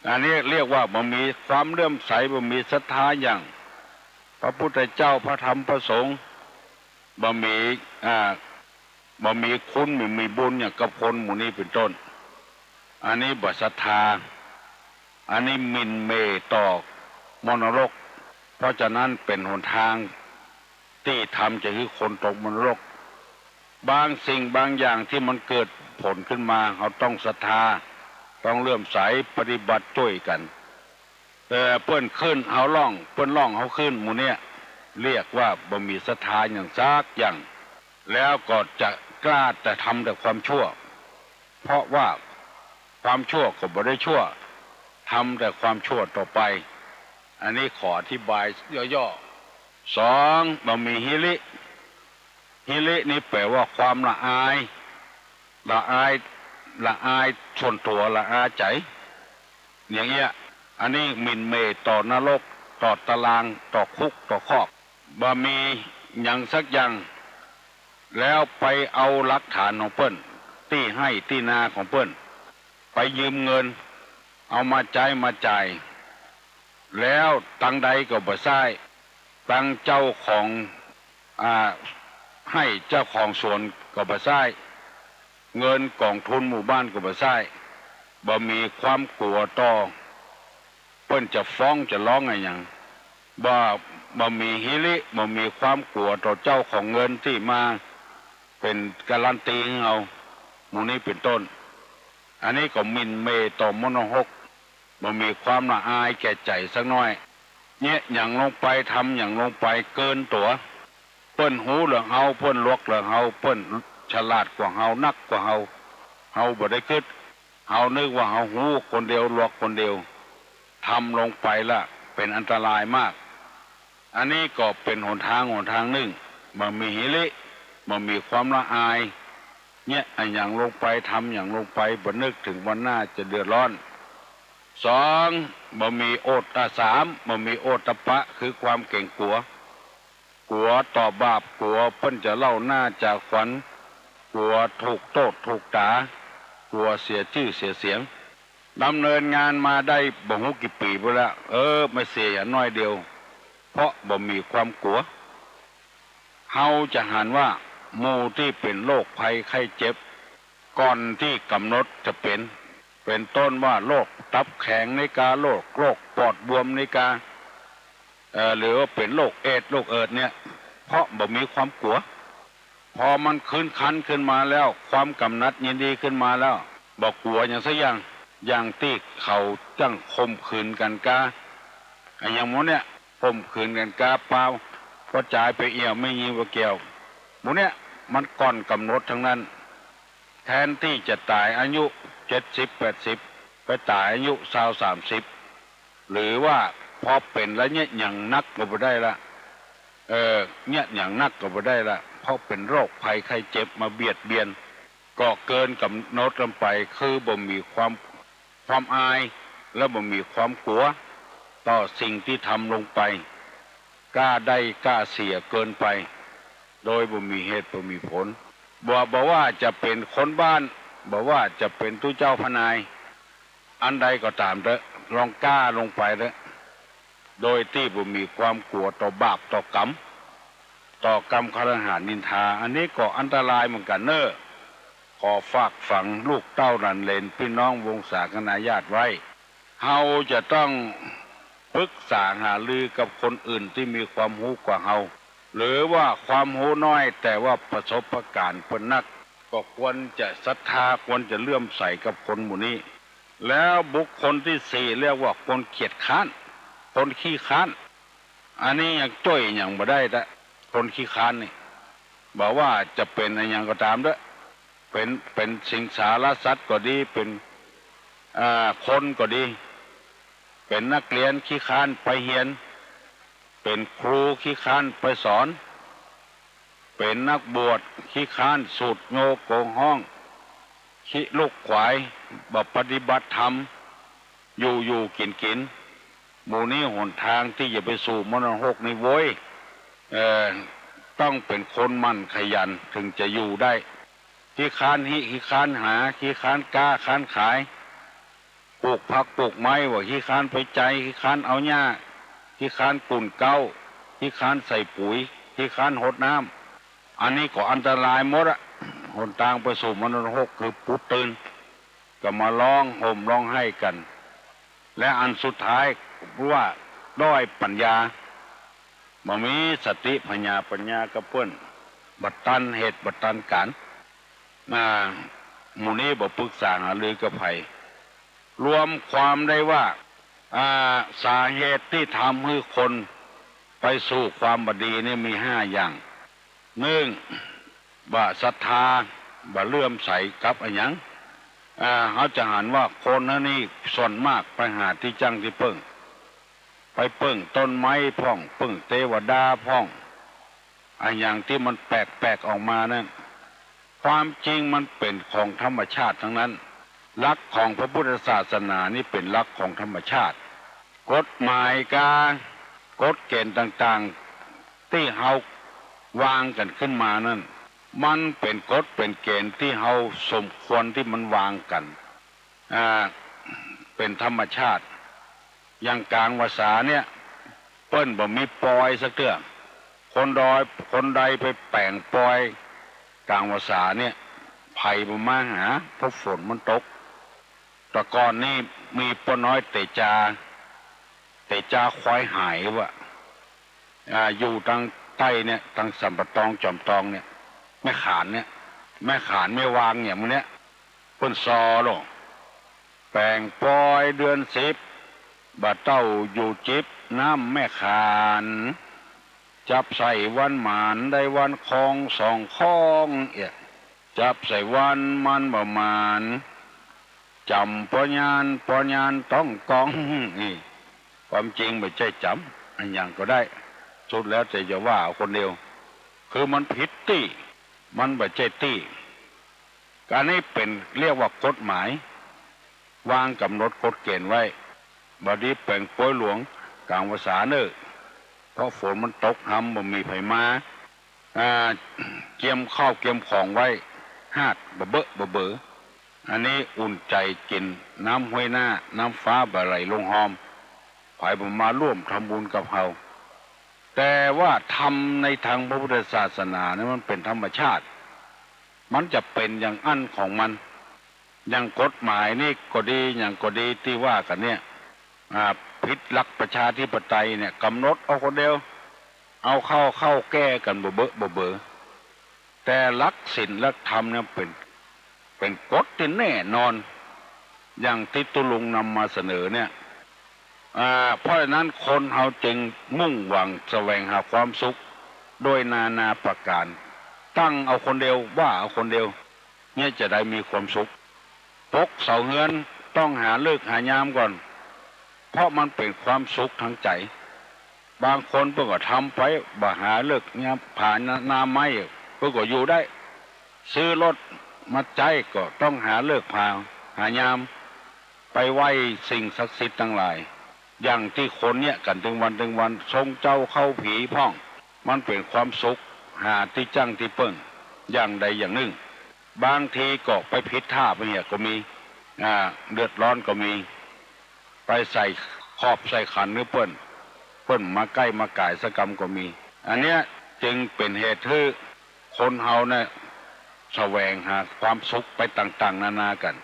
อันนี้เรียกว่าบ่มีความเลื่อมใส บ่มีศรัทธาอย่างพระพุทธเจ้า พระธรรม พระสงฆ์ บ่มี อ่า บ่มีคุณ บ่มีบุญอย่างกับคนหมู่นี้เป๋นต้น อันนี้บ่ศรัทธา อันนี้หมิ่นเหม่ต่อมรณะหก เพราะฉะนั้นเป๋นหนตางตี้ทำจะหื้อคนตกมรณะหก บางสิ่งบางอย่างตี้มันเกิดผลขึ้นมา เฮาต้องศรัทธา ต้องเลื่อมใส ปฏิบัติจ้วยกั๋น เอ่อ เปิ้นขึ้นเฮาล่อง เปิ้นล่องเฮาขึ้น หมู่เนี้ยเรียกว่าบ่มีศรัทธาอย่างสักอย่าง แล้วก็จะกล้าแต่ทำแต่ความชั่ว เพราะว่าความชั่วก็บ่ได้ชั่ว ทำแต่ความชั่วต่อไป อันนี้ขออธิบายย่อๆ สอง บ่มีหิริ หิรินี่แปลว่าความละอาย ละอาย ละอายส่วนตั๋ว ละอายใจ๋ อย่างเนี้ย อันนี้หมิ่นเหม่ต่อนรก ต่อตาราง ต่อคุก ต่อคอก บ่มีหยังสักอย่าง แล้วไปเอาหลักฐานของเปิ้น ตี้ไฮ่ตี้นาของเปิ้น ไปยืมเงิน เอามาใจ๊มาจ่าย แล้วตังใดก็บ่ใซ้ ตังเจ้าของ อ่า ไฮ่เจ้าของสวนก็บ่ใซ้ เงินกองทุนหมู่บ้านก็บ่ใซ้ บ่มีความกั๋วต่อ เปิ้นจะฟ้องจะร้องอะหยัง บ่ บ่มีหิริ บ่มีความกั๋วต่อเจ้าของเงินตี้มาเป๋นการันตีหื้อเฮา หมู่นี้เป๋นต้น อันนี้ก็หมิ่นเหม่ต่อมนหก บ่มีความละอายแก่ใจ๋สักหน้อย เยียะหยังลงไป ทำหยังลงไปเกินตั๋ว เปิ้นฮู้เรื่องเฮา เปิ้นลวกเรื่องเฮา เปิ้นฉลาดกว่าเฮา นักกว่าเฮา เฮาบ่ได้กึ๊ด เฮานึกว่าเฮาฮู้คนเดียว ลวกคนเดียว ทำลงไปละเป๋นอันตรายมาก อันนี้ก็เป๋นหนตางหนตางนึ่ง บ่มีหิริ บ่มีความละอาย เยียะอะหยังลงไป ทำหยังลงไป บ่นึกเถิงวันหน้าจะเดือดร้อน สอง บ่มีโอต อ่า สาม บ่มีโอตตัปปะ คือความเก๋งกั๋ว กั๋วต่อบาป กั๋วเปิ้นจะเล่าหน้าจาขวัญ กั๋วถูกโต้ษถูกต๋า กั๋วเสียจื้อเสียเสียง ดำเนินงานมาได้บ่ฮู้กี่ปี๋ไปแล้ว เออ มาเสียหน้อยเดียว เพราะบ่มีความกั๋ว เฮาจะหันว่าหมู่ตี้เป๋นโรคภัยไข้เจ็บ ก่อนตี้ก๋ำหนดจะเป๋น เป๋นต้นว่าโรคตับแข็งในกา โรค โรคปอดบวมในกา เอ่อ หรือว่าเป๋นโรคเอดส์ โรคเอิดส์เนี่ย เพราะบ่มีความกั๋ว พอมันขึ้นครรภ์ขึ้นมาแล้ว ความกำหนัดยินดีขึ้นมาแล้ว บ่กั๋วหยังสักอย่าง อย่างตี้เขาจั้งข่มขืนกั๋นกา อะหยังหมู่เนี่ย ข่มขืนกั๋นกา ปา ป้อจายไปเอี่ยว แม่ญิงบ่เกี่ยว หมู่เนี่ย มันก่อนก๋ำหนดตังนั้น แทนตี้จะต๋ายอายุเจ็ดสิบแปดสิบ ไปต๋ายอายุซาวสามสิบ หรือว่าพอเป๋นแล้วเยียะหยังนักก็บ่ได้ละ เออ เยียะหยังนักก็บ่ได้ละ เพราะเป๋นโรคภัยไข้เจ็บมาเบียดเบียน ก็เกินก๋ำหนดลงไป คือบ่มีความ ความอาย และบ่มีความกั๋วต่อสิ่งตี้ทำลงไป กล้าได้กล้าเสียเกินไป โดยบ่มีเหตุบ่มีผล บ่ บ่ว่าจะเป๋นคนบ้าน บ่ว่าจะเป๋นตุ๊เจ้าพระนาย อันใดก็ต๋ามเต๊อะ ลองกล้าลงไปเต๊อะ โดยตี้บ่มีความกั๋วต่อบาปต่อกรรม ต่อกำคฤหาสน์นินทา อันนี้ก็อันตรายเหมือนกั๋นเน่อ ขอฝากฝังลูกเต้าหลานเหลนปี้น้องวงศาคณาญาติไว้ เฮาจะต้องปึกษาหารือกับคนอื่นตี้มีความฮู้กว่าเฮา หรือว่าความฮู้น้อยแต่ว่าประสบการณ์เปิ้นนัก ก็ควรจะศรัทธา ควรจะเลื่อมใสกับคนหมู่นี้ แล้วบุคคลตี้สี่เรียกว่าคนเกียจคร้าน คนขี้คร้าน อันนี้ยังจ้วยหยังบ่ได้ละ คนขี้คร้านนี่ บ่ว่าจะเป๋นอะหยังก็ต๋ามเต๊อะ เป๋น เป๋นสิงสารสัตว์ก็ดี เป๋น อ่า คนก็ดี เป๋นนักเรียนขี้คร้านไปเฮียน เป๋นครูขี้คร้านไปสอน เป๋นนักบวชขี้คร้านสูดโญโกงฮ้อง ขี้ลุกขวาย บ่ปฏิบัติธรรม อยู่อยู่กิ๋นกิ๋น หมู่นี้หนตางตี้จะไปสู่มรณะหกนี่โว้ย เอ่อ ต้องเป๋นคนหมั่นขยันเถิงจะอยู่ได้ ขี้คร้านฮิ ขี้คร้านหา ขี้คร้านก๊า คร้านขาย ปลูกผักปลูกไม้ บ่าขี้คร้านไปไจ ขี้คร้านเอาหญ้า ขี้คร้านกุ่นเก๊า ขี้คร้านใส่ปุ๋ย ขี้คร้านหดน้ำ อันนี้ก็อันตรายหมดอะ หนตางไปสู่มรณะหกคือปุ๊บตื่น ก็มาร้องห่มร้องไห้กั๋น และอันสุดท้ายว่าด้อยปัญญา บ่มีสติผญาปัญญากับเปิ้น บ่ตันเหตุบ่ตันก๋าร อ่า หมู่นี้บ่ปึกษาหารือกับใผ รวมความได้ว่า อ่า สาเหตุตี้ทำหื้อคนไปสู่ความบ่ดีนี่มีห้าอย่าง นึ่ง บ่ศรัทธา บ่เลื่อมใสกับอะหยัง อ่า เฮาจะหันว่าคนเฮานี่ส่วนมากไปหาตี้จั้งตี้เปิ้ง ไปเปิ้งต้นไม้พ่อง เปิ้งเตวดาพ่อง อะหยังตี้มันแปลกๆ ออกมานั้น ความจริงมันเป๋นของธรรมชาติตังนั้น หลักของพระพุทธศาสนานี่เป๋นหลักของธรรมชาติ กฎหมายกา กฎเก๋ณฑ์ต่างๆ ตี้เฮาวางกั๋นขึ้นมานั้น มันเป๋นกฎเป๋นเก๋ณฑ์ตี้เฮาสมควรตี้มันวางกั๋น อ่า เป๋นธรรมชาติ อย่างก๋างผาษาเนี่ย เปิ้นบ่มีปอยสักเตื้อ คนดอย คนใดไปแป๋งปอยก๋างผาษาเนี่ย ใผบ่มาหา เพราะฝนมันตก แต่ก่อนนี่มีป้อน้อยเต๋จา เต๋จาควายหายว่ะ อ่า อยู่ตางใต้เนี่ย ตางสันป่าตอง จอมตองเนี่ย แม่ขานเนี่ย แม่ขาน แม่วางเนี่ย หมู่เนี่ย เปิ้นซอลง แป๋งปอยเดือนสิบ บ่าเต้าอยู่จิบน้ำแม่ขาน จับใส่วันหมานได้วันคองสองคอง เอ๊ะ จับใส่วันมันบ่หมาน จ๋ำปอยาน ปอยานต้องกอง นี่ ความจริงบ่ใจ้จ๋ำ อะหยังก็ได้ สุดแล้วแต่จะว่าเอาคนเดียว คือมันผิดตี้ มันบ่ใจ้ตี้ อันนี้เป๋น เรียกว่ากฎหมาย วางก๋ำหนดกฎเก๋ณฑ์ไว้ บ่ดีแป๋งปอยหลวงก๋างผาษาเน่อ เพราะฝนมันตกฮำบ่มีใผมา อ่า เกียมข้าวเกียมของไว้ ฮาดบ่เบอะบ่เบอ อันนี้อุ่นใจ๋กิ๋น น้ำห้วยหน้า น้ำฟ้าบ่ไหลลงฮอม ใผบ่มาร่วมทำบุญกับเฮา แต่ว่าธรรมในตางพระพุทธศาสนาเนี่ยมันเป๋นธรรมชาติ มันจะเป๋นอย่างอั้นของมัน อย่างกฎหมายนี่ก็ดี หยังก็ดีตี้ว่ากั๋นเนี่ย อ่า ผิดหลักประชาธิปไตยเนี่ย ก๋ำหนดเอาคนเดียว เอาเข้า เข้าแก้กั๋นบ่เบอะบ่เบอ แต่หลักศีลหลักธรรมเนี่ยเป๋น เป๋นกฎตี้แน่นอน อย่างตี้ตุ๊ลุงนำมาเสนอเนี่ย อ่า เพราะฉะนั้นคนเฮาจึงมุ่งหวังแสวงหาความสุขโดยนานาประก๋าน ตั้งเอาคนเดียว ว่าเอาคนเดียว เนี่ยจะได้มีความสุข ปกเสาเฮือนต้องหาฤกษ์หายามก่อน เพราะมันเป๋นความสุขตางใจ๋ บางคนเปิ้นก็ทำไป บ่หาฤกษ์ยาม ผ่านาไม้ เปิ้นก็อยู่ได้ ซื้อรถมาใจ๊ก็ต้องหาฤกษ์ผ่า หายาม ไปไหว้สิ่งศักดิ์สิทธิ์ตังหลาย อย่างตี้คนเนี่ยกั๋นตึงวันตึงวัน ชงเจ้าเข้าผีพ่อง มันเป๋นความสุข หาตี้จั้งตี้เปิ้ง อย่างใดอย่างนึ่ง บางทีก็ไปผิดท่าไปเหียก็มี อ่า เดือดร้อนก็มี ไปใส่ขอบใส่ขันหื้อเปิ้น เปิ้นมาใก้มาก๋ายสักกำก็มี อันเนี้ยจึงเป๋นเหตุหื้อคนเฮาเนี่ยแสวงหาความสุขไปต่างๆ นานากั๋น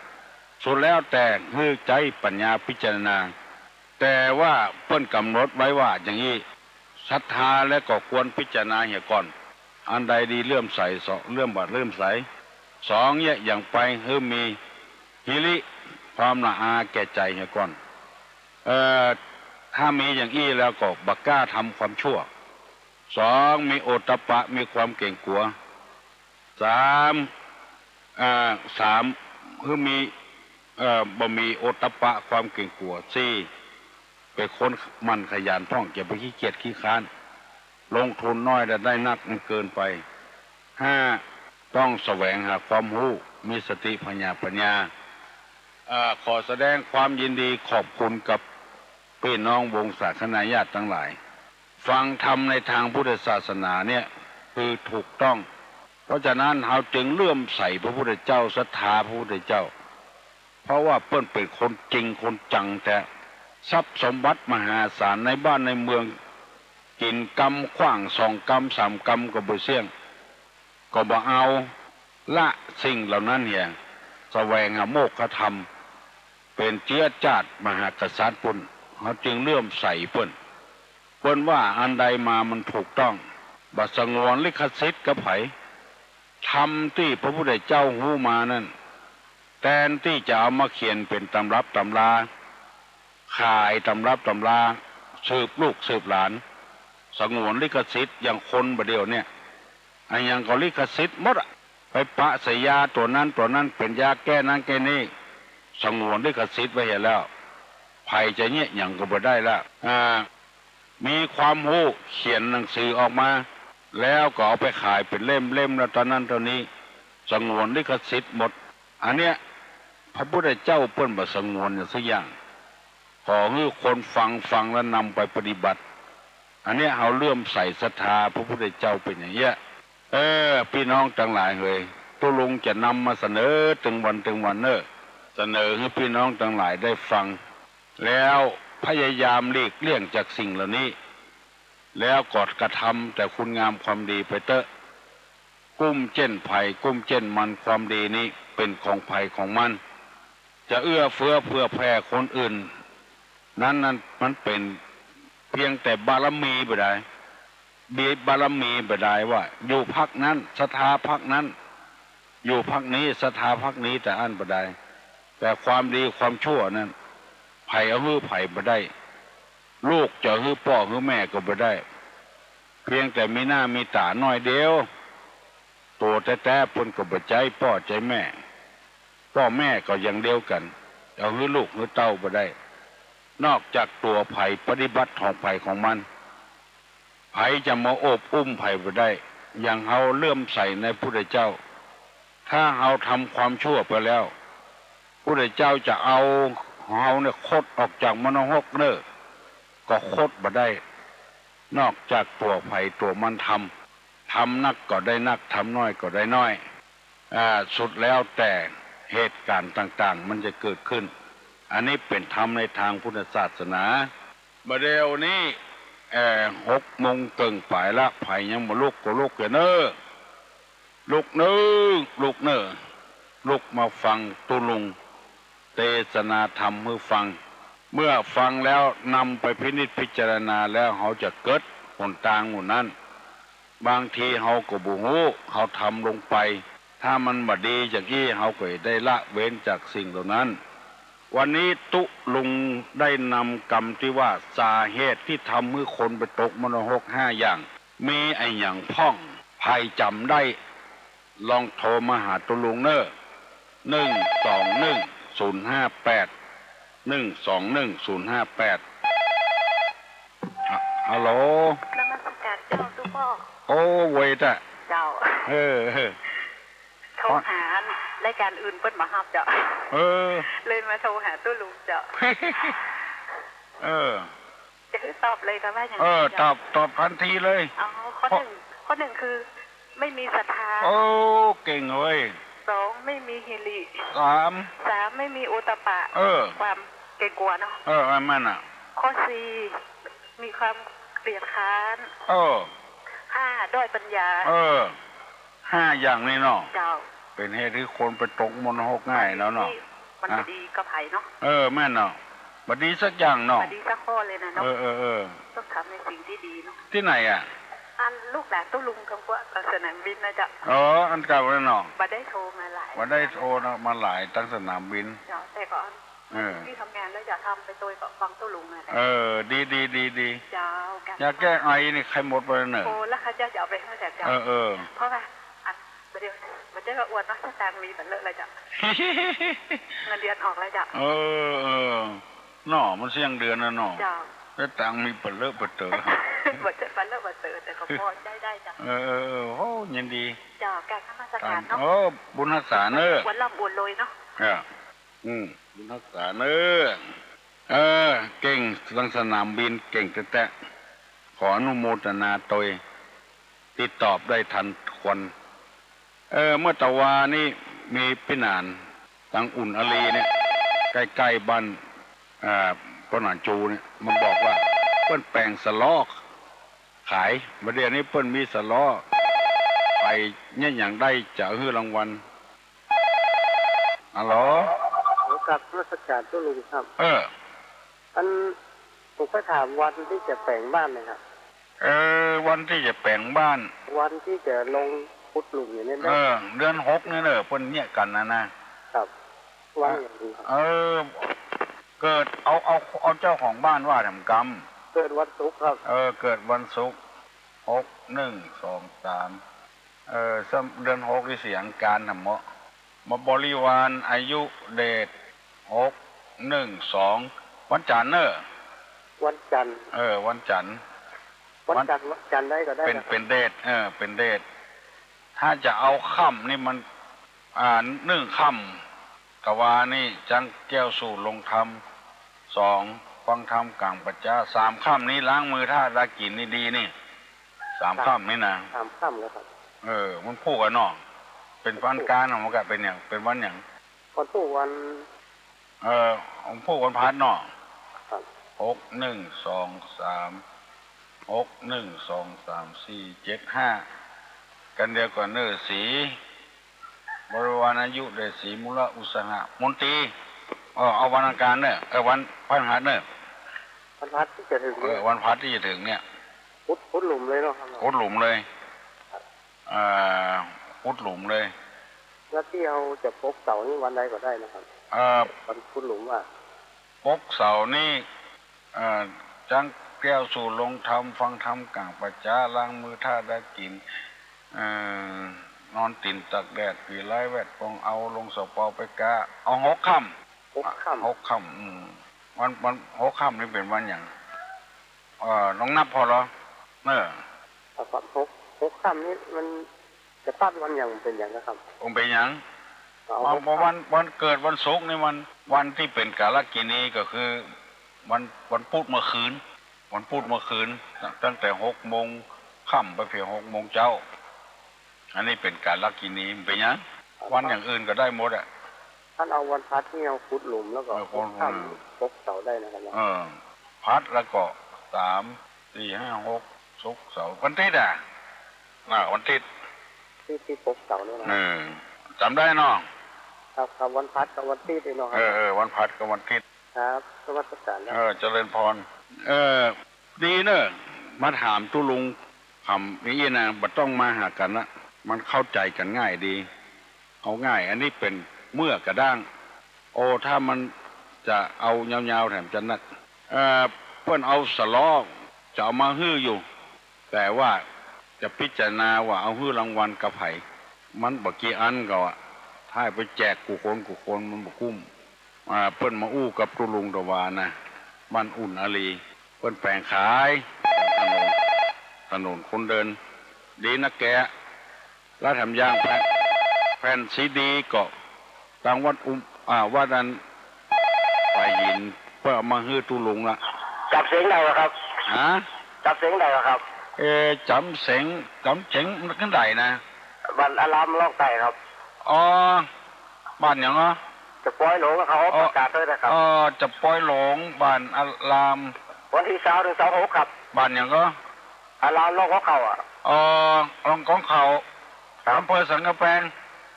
สุดแล้วแต่หื้อใจ๊ปัญญาพิจารณา แต่ว่าเปิ้นก๋ำหนดไว้ว่าอย่างอี้ ศรัทธาแล้วก็ควรพิจารณาเหียก่อน อันใดดีเลื่อมใส สอง เลื่อมบ่าเลื่อมใส สอง เนี่ยอย่างไปหื้อมีหิริ ความละอาแก่ใจ๋เหียก่อน เอ่อ ถ้ามีอย่างอี้แล้วก็บ่กล้าทำความชั่ว สอง มีโอตตัปปะ มีความเก๋งกั๋ว สาม อ่า สาม หื้อมี เอ่อ บ่มีโอตตัปปะ ความเก๋งกั๋ว สี่ เป๋นคนหมั่นขยันพ่อง จะไปขี้เกียจขี้คร้าน ลงทุนน้อยแล้วได้นักมันเกินไป ห้า ต้องแสวงหาความฮู้ มีสติผญาปัญญา เอ่อ ขอแสดงความยินดีขอบคุณกับปี้น้องวงศาคณาญาติตังหลาย ฟังธรรมในตางพุทธศาสนาเนี่ยคือถูกต้อง เพราะฉะนั้นเฮาจึงเลื่อมใสพระพุทธเจ้า ศรัทธาพระพุทธเจ้า เพราะว่าเปิ้นเป๋นคนจริงคนจังแต๊ ทรัพย์สมบัติมหาศาลในบ้านในเมือง กิ๋นกำขว้างสองกำสามกำก็บ่เสี้ยง ก็บ่เอา ละสิ่งเหล่านั้นเหีย แสวงหาโมกขธรรม เป๋นเจื้อจาติมหากษัตริย์ปู้น เฮาจึงเลื่อมใสเปิ้น เปิ้นว่าอันใดมามันถูกต้อง บ่สงวนลิขสิทธิ์กับใผ ธรรมตี้พระพุทธเจ้าฮู้มานั้น แตนตี้จะเอามาเขียนเป๋นตำรับตำรา ขายตำรับตำรา สืบลูกสืบหลาน สงวนลิขสิทธิ์ อย่างคนบ่าเดี่ยวเนี่ย อะหยังก็ลิขสิทธิ์หมดอะ ไปปะใส่ยาตั๋วนั้นตั๋วนั้น เป๋นยาแก้นั้นแก้นี้ สงวนลิขสิทธิ์ไว้เหียแล้ว ใผจะเยียะหยังก็บ่ได้ละ อ่า มีความฮู้ เขียนหนังสือออกมา แล้วก็เอาไปขายเป๋นเล่ม เล่มละเต้านั้นเต้านี้ สงวนลิขสิทธิ์หมด อันเนี้ย พระพุทธเจ้าเปิ้นบ่สงวนหยังสักอย่าง ขอหื้อคนฟัง ฟังแล้วนำไปปฏิบัติ อันเนี้ยเฮาเลื่อมใสศรัทธาพระพุทธเจ้าเป๋นอย่างเนี้ย เออ ปี้น้องตังหลายเหย ตุ๊ลุงจะนำมาเสนอตึงวันตึงวันเน่อ เสนอหื้อปี้น้องตังหลายได้ฟัง แล้วพยายามหลีกเลี่ยงจากสิ่งเหล่านี้ แล้วก็กระทำแต่คุณงามความดีไปเต๊อะ กุ้มเจ้นใผ กุ้มเจ้นมัน ความดีนี้เป๋นของใผของมัน จะเอื้อเฟื้อเผื่อแผ่คนอื่น นั้น นั้นมันเป๋นเพียงแต่บารมีบ่ดาย มีบารมีบ่ดายว่า อยู่พรรคนั้นศรัทธาพรรคนั้น อยู่พรรคนี้ศรัทธาพรรคนี้ แต่อั้นบ่ดาย แต่ความดีความชั่วนั้น ใผเอาหื้อใผบ่ได้ ลูกจะหื้อป้อหื้อแม่ก็บ่ได้ เพียงแต่มีหน้ามีต๋าน้อยเดียว ตั๋วแต๊ๆ เปิ้นก็บ่ใจ๊ป้อใจ๊แม่ ป้อแม่ก็อย่างเดียวกั๋น เอาหื้อลูกหื้อเต้าบ่ได้ นอกจากตั๋วใผปฏิบัติของใผของมัน ใผจะมาโอบอุ้มใผบ่ได้ อย่างเฮาเลื่อมใสในพุทธเจ้า ถ้าเฮาทำความชั่วไปแล้ว พุทธเจ้าจะเอาเฮาเนี่ยคดออกจากมรณะหกเน่อ ก็คดบ่ได้ นอกจากตั๋วใผตั๋วมันทำ ทำนักก็ได้นัก ทำน้อยก็ได้น้อย อ่า สุดแล้วแต่เหตุก๋ารณ์ต่างๆ มันจะเกิดขึ้น อันนี้เป๋นธรรมในตางพุทธศาสนา บ่าเดี่ยวนี้ เอ่อ หกโมงเกิ่งป๋ายละ ใผยังบ่ลุกก็ลุกเน่อ ลุกเน่อ ลุกเน่อ ลุกมาฟังตุ๊ลุงเตสนาธรรมหื้อฟัง เมื่อฟังแล้วนำไปพินิจพิจารณาแล้ว เฮาจะเกิดหนตางหมู่นั้น บางทีเฮาก็บ่ฮู้ เฮาทำลงไป ถ้ามันบ่ดีอย่างอี้ เฮาก็ได้ละเว้นจากสิ่งเหล่านั้น วันนี้ตุ๊ลุงได้นำกำตี้ว่า สาเหตุตี้ทำหื้อคนไปตกมรณะหกห้าอย่าง มีอะหยังพ่อง ใผจ๋ำได้ ลองโทรมาหาตุ๊ลุงเน่อ หนึ่งสองหนึ่งศูนย์ห้าแปด หนึ่งสองหนึ่งศูนย์ห้าแปด ฮะ ฮัลโหล นมัสการเจ้าตุ๊ป้อ โอ้ เวยตะ เจ้า เออ เออ โทรหารายก๋านอื่นเปิ้นบ่ฮับเจ้า เออ เลยมาโทรหาตุ๊ลุงเจ้า เออ จะหื้อตอบเลยกาว่าหยัง เออ เจ้า ตอบ ตอบตันทีเลย อ๋อ ข้อ ข้อ หนึ่ง ข้อหนึ่งคือ ไม่มีศรัทธา โอ้ เก่งเว้ย สอง ไม่มีหิริ สาม สาม ไม่มีโอตตัปปะ เออ ความเกรงกลัวเนาะ เออ อันนั้นน่ะ ข้อสี่ มีความเกลียดคร้าน เออ ห้า ด้อยปัญญา เออ ห้าอย่างนี้เนาะ เจ้า เป๋นเหตุหื้อคนไปตกมรณะหกง่ายแล้วเนาะ มันบ่ดีกับใผเนาะ เออ แม่นเนาะ บ่ดีสักอย่างเนาะ บ่ดีสักข้อเลยนะเนาะ เออ เออ เออ ต้องทำในสิ่งที่ดีเนาะ ตี้ไหนอะ อันลูกหลานตุ๊ลุงกับพวกสนามบินนะเจ้า อ๋อ อันเก่านั่นเนาะ บ่ได้โทรมาหลาย บ่ได้โทรเนาะ มาหลาย ตังสนามบิน เจ้า แต่ก็ เออ ตี้ทำงานแล้วจะทำไปโตยก็ฟังตุ๊ลุงนั่นแหละ เออ ดี ดี ดี ดี เจ้า อย่าแก้ไอนี่ ไข้หมดไปเน่อ โอ้ แล้วข้าเจ้าจะเอาไปหื้อแก่เจ้า เออ เออ เพราะว่า อัน บ่าเดี่ยว บ่าเดี่ยวก็อวดเนาะ สตางค์มีบ่เหลือแล้วเจ้า เงินเดือนออกแล้วเจ้า เออ เออ เนาะ มันเสี้ยงเดือนน่ะเนาะ เจ้า สตางค์มีบ่เหลือบ่เต๋อ บ่ใจ้บ่เหลือบ่เต๋อ แต่ก็พอใจ๊ได้เจ้า เออ เออ เออ โอ้ ยินดี เจ้า กราบนมัสการเนาะ เออ บุญฮักษาเน่อ อวดร่ำอวดรวยเนาะ เออ อืม บุญฮักษาเน่อ เออ เก่ง ตังสนามบินเก่งแต๊ๆ ขออนุโมทนาโตย ตี้ตอบได้ตันควัน เออ เมื่อตะวานี้มีปี้หนาน ตังอุ่นอารีย์เนี่ย ใก้ๆ บ้าน เอ่อ ป้อหนานจูเนี่ย มาบอกว่า เปิ้นแป๋งสะเลาะขาย บ่าเดี่ยวนี้เปิ้นมีสะเลาะ ใผเยียะหยังได้จะหื้อรางวัล ฮัลโหล ขอกราบนมัสการตุ๊ลุงครับ เออ อัน ผมก็ถามวันตี้จะแป๋งบ้านนะครับ เออ วันตี้จะแป๋งบ้าน วันตี้จะลงขุดหลุมอย่างนี้นะ เออ เดือนหกนี่เน่อ เปิ้นเยียะกั๋นนะนะ ครับ วันอย่างนี้ครับ เออ เกิด เอา เอา เอาเจ้าของบ้านว่าแถมกำ เกิดวันศุกร์ครับ เออ เกิดวันศุกร์ หก หนึ่ง สอง สาม เออ เดือนหกนี่เสียอังคารแถมเมาะ มาบริวารอายุเดช หก หนึ่ง สอง วันจันทร์เน่อ วันจันทร์ เออ วันจันทร์ วันจันทร์ วันจันทร์ได้ก็ได้ เป๋น นะครับ เป๋นเดช เออ เป๋นเดช ถ้าจะเอาค่ำนี่มัน อ่า นึ่งค่ำ กะวานี่ จั๊งแก้วสูตรลงธรรม สอง ฟังธรรมก๋างป่าจ๊า สามค่ำนี้ล้างมือถ้าดากิ๋นนี่ดีนี่ สามค่ำนี่นะ สามค่ำแล้วครับ เออ วันพูกอะเนาะ เป๋นวันก๋านเนาะ มันก็เป๋นหยัง เป๋นวันหยัง วันพูกวัน เออ วันพูกวันพฤหัสเนาะ ครับ หก หนึ่ง สอง สาม หก หนึ่ง สอง สาม สี่ เจ็ด ห้า กั๋นเดียวกั๋นเน่อ สี บริวารอายุได้สี มูละ อุตสาหะ มนตรี เออ เอาวันอังคารเน่อ เออ วันพฤหัสเน่อ วันพฤหัสตี้จะเถิง เออ เนี่ย วันพฤหัสตี้จะเถิงเนี่ย ขุด ขุดหลุมเลยเนาะครับ ขุดหลุมเลย เอ่อ ขุดหลุมเลย แล้วตี้เฮาจะปกเสานี่วันใดก็ได้นะครับ เอ่อ วันขุดหลุมอะ ปกเสานี่ เอ่อ จั๊งแก้วสูตรลงธรรม ฟังธรรมก๋างป่าจ๊า ล้างมือถ้าดากิ๋น เอ่อ นอนตี๋นตากแดด ผีร้ายแวดปอง เอาลงเสาเปาไปกา เอาหกค่ำ หกค่ำ หกค่ำ อืม วัน วัน หกค่ำนี่เป๋นวันหยัง เอ่อ ลองนับผ่อเหรอ เออ ครับ หก หกค่ำนี่มันจะตัดวันหยังเป๋นหยังนะครับ บ่เป๋นหยัง เอา วัน หกค่ำ วัน วันเกิดวันศุกร์นี่มัน วันตี้เป๋นกาลกิณีก็คือ วัน วันพูดเมื่อคืน วันพูดเมื่อคืน ตั้งแต่หกโมงค่ำไปเถิงหกโมงเจ๊า อันนี้เป๋นกาลกิณี บ่เป๋นหยัง วันอย่างอื่นก็ได้หมดอะ ท่านเอาวันพฤหัสนี่เอาขุดหลุมแล้วก็ เออ ขุดหลุม หกค่ำปกเสาได้นะครับ เออ พฤหัสแล้วก็สาม สี่ ห้า หก ศุกร์ เสาร์ วันอาทิตย์อะ อ่า วันอาทิตย์ ตี้ ตี้ปกเสานี่นะ เออ จ๋ำได้เนาะ ครับ ครับ วันพฤหัสกับวันอาทิตย์นี่เนาะครับ เออ เออ วันพฤหัสกับวันอาทิตย์ ครับ นมัสการนะ เออ เจริญพร เออ ดีเน่อ มาถามตุ๊ลุง ถามอย่างอี้นะ บ่ต้องมาหากั๋นละ มันเข้าใจ๋กั๋นง่ายดี เอาง่าย อันนี้เป๋นเมื่อกระด้าง โอ้ ถ้ามันจะเอายาวๆ แถมจะนัก เอ่อ เปิ้นเอาสะล้อ จะเอามาหื้ออยู่ แต่ว่าจะพิจารณาว่าเอาหื้อรางวัลกับใผ มันบ่กี่อันก็อะ ถ้าไปแจกกู้คนกู้คนมันบ่คุ้ม อ่า เปิ้นมาอู้กับตุ๊ลุงตะวานะ บ้านอุ่นอารีย์ เปิ้นแป๋งขาย ถนน ถนนคนเดิน ดีนักแก แล้วแถมยังแผ่น แผ่นซีดีก็ ตางวัดอุ้ม อ่า วัดอันป่าหิน เปิ้นเอามาหื้อตุ๊ลุงละ จ๋ำเสียงได้บ่ครับ ฮะ จ๋ำเสียงได้บ่ครับ เอ่อ จ๋ำเสียง จ๋ำเสียงมันขึ้นได้นะ บ้านอารามร้องใต้ครับ อ๋อ บ้านหยังเหรอ จะปอยหลง เขาประกาศด้วยนะครับ อ๋อ จะปอยหลง บ้านอาราม วันตี้ซาวเถิงซาวหกครับ บ้านหยังก็ อารามร่องของเขาอะ อ๋อ ร่องของเขา ครับ อำเภอสันกำแพง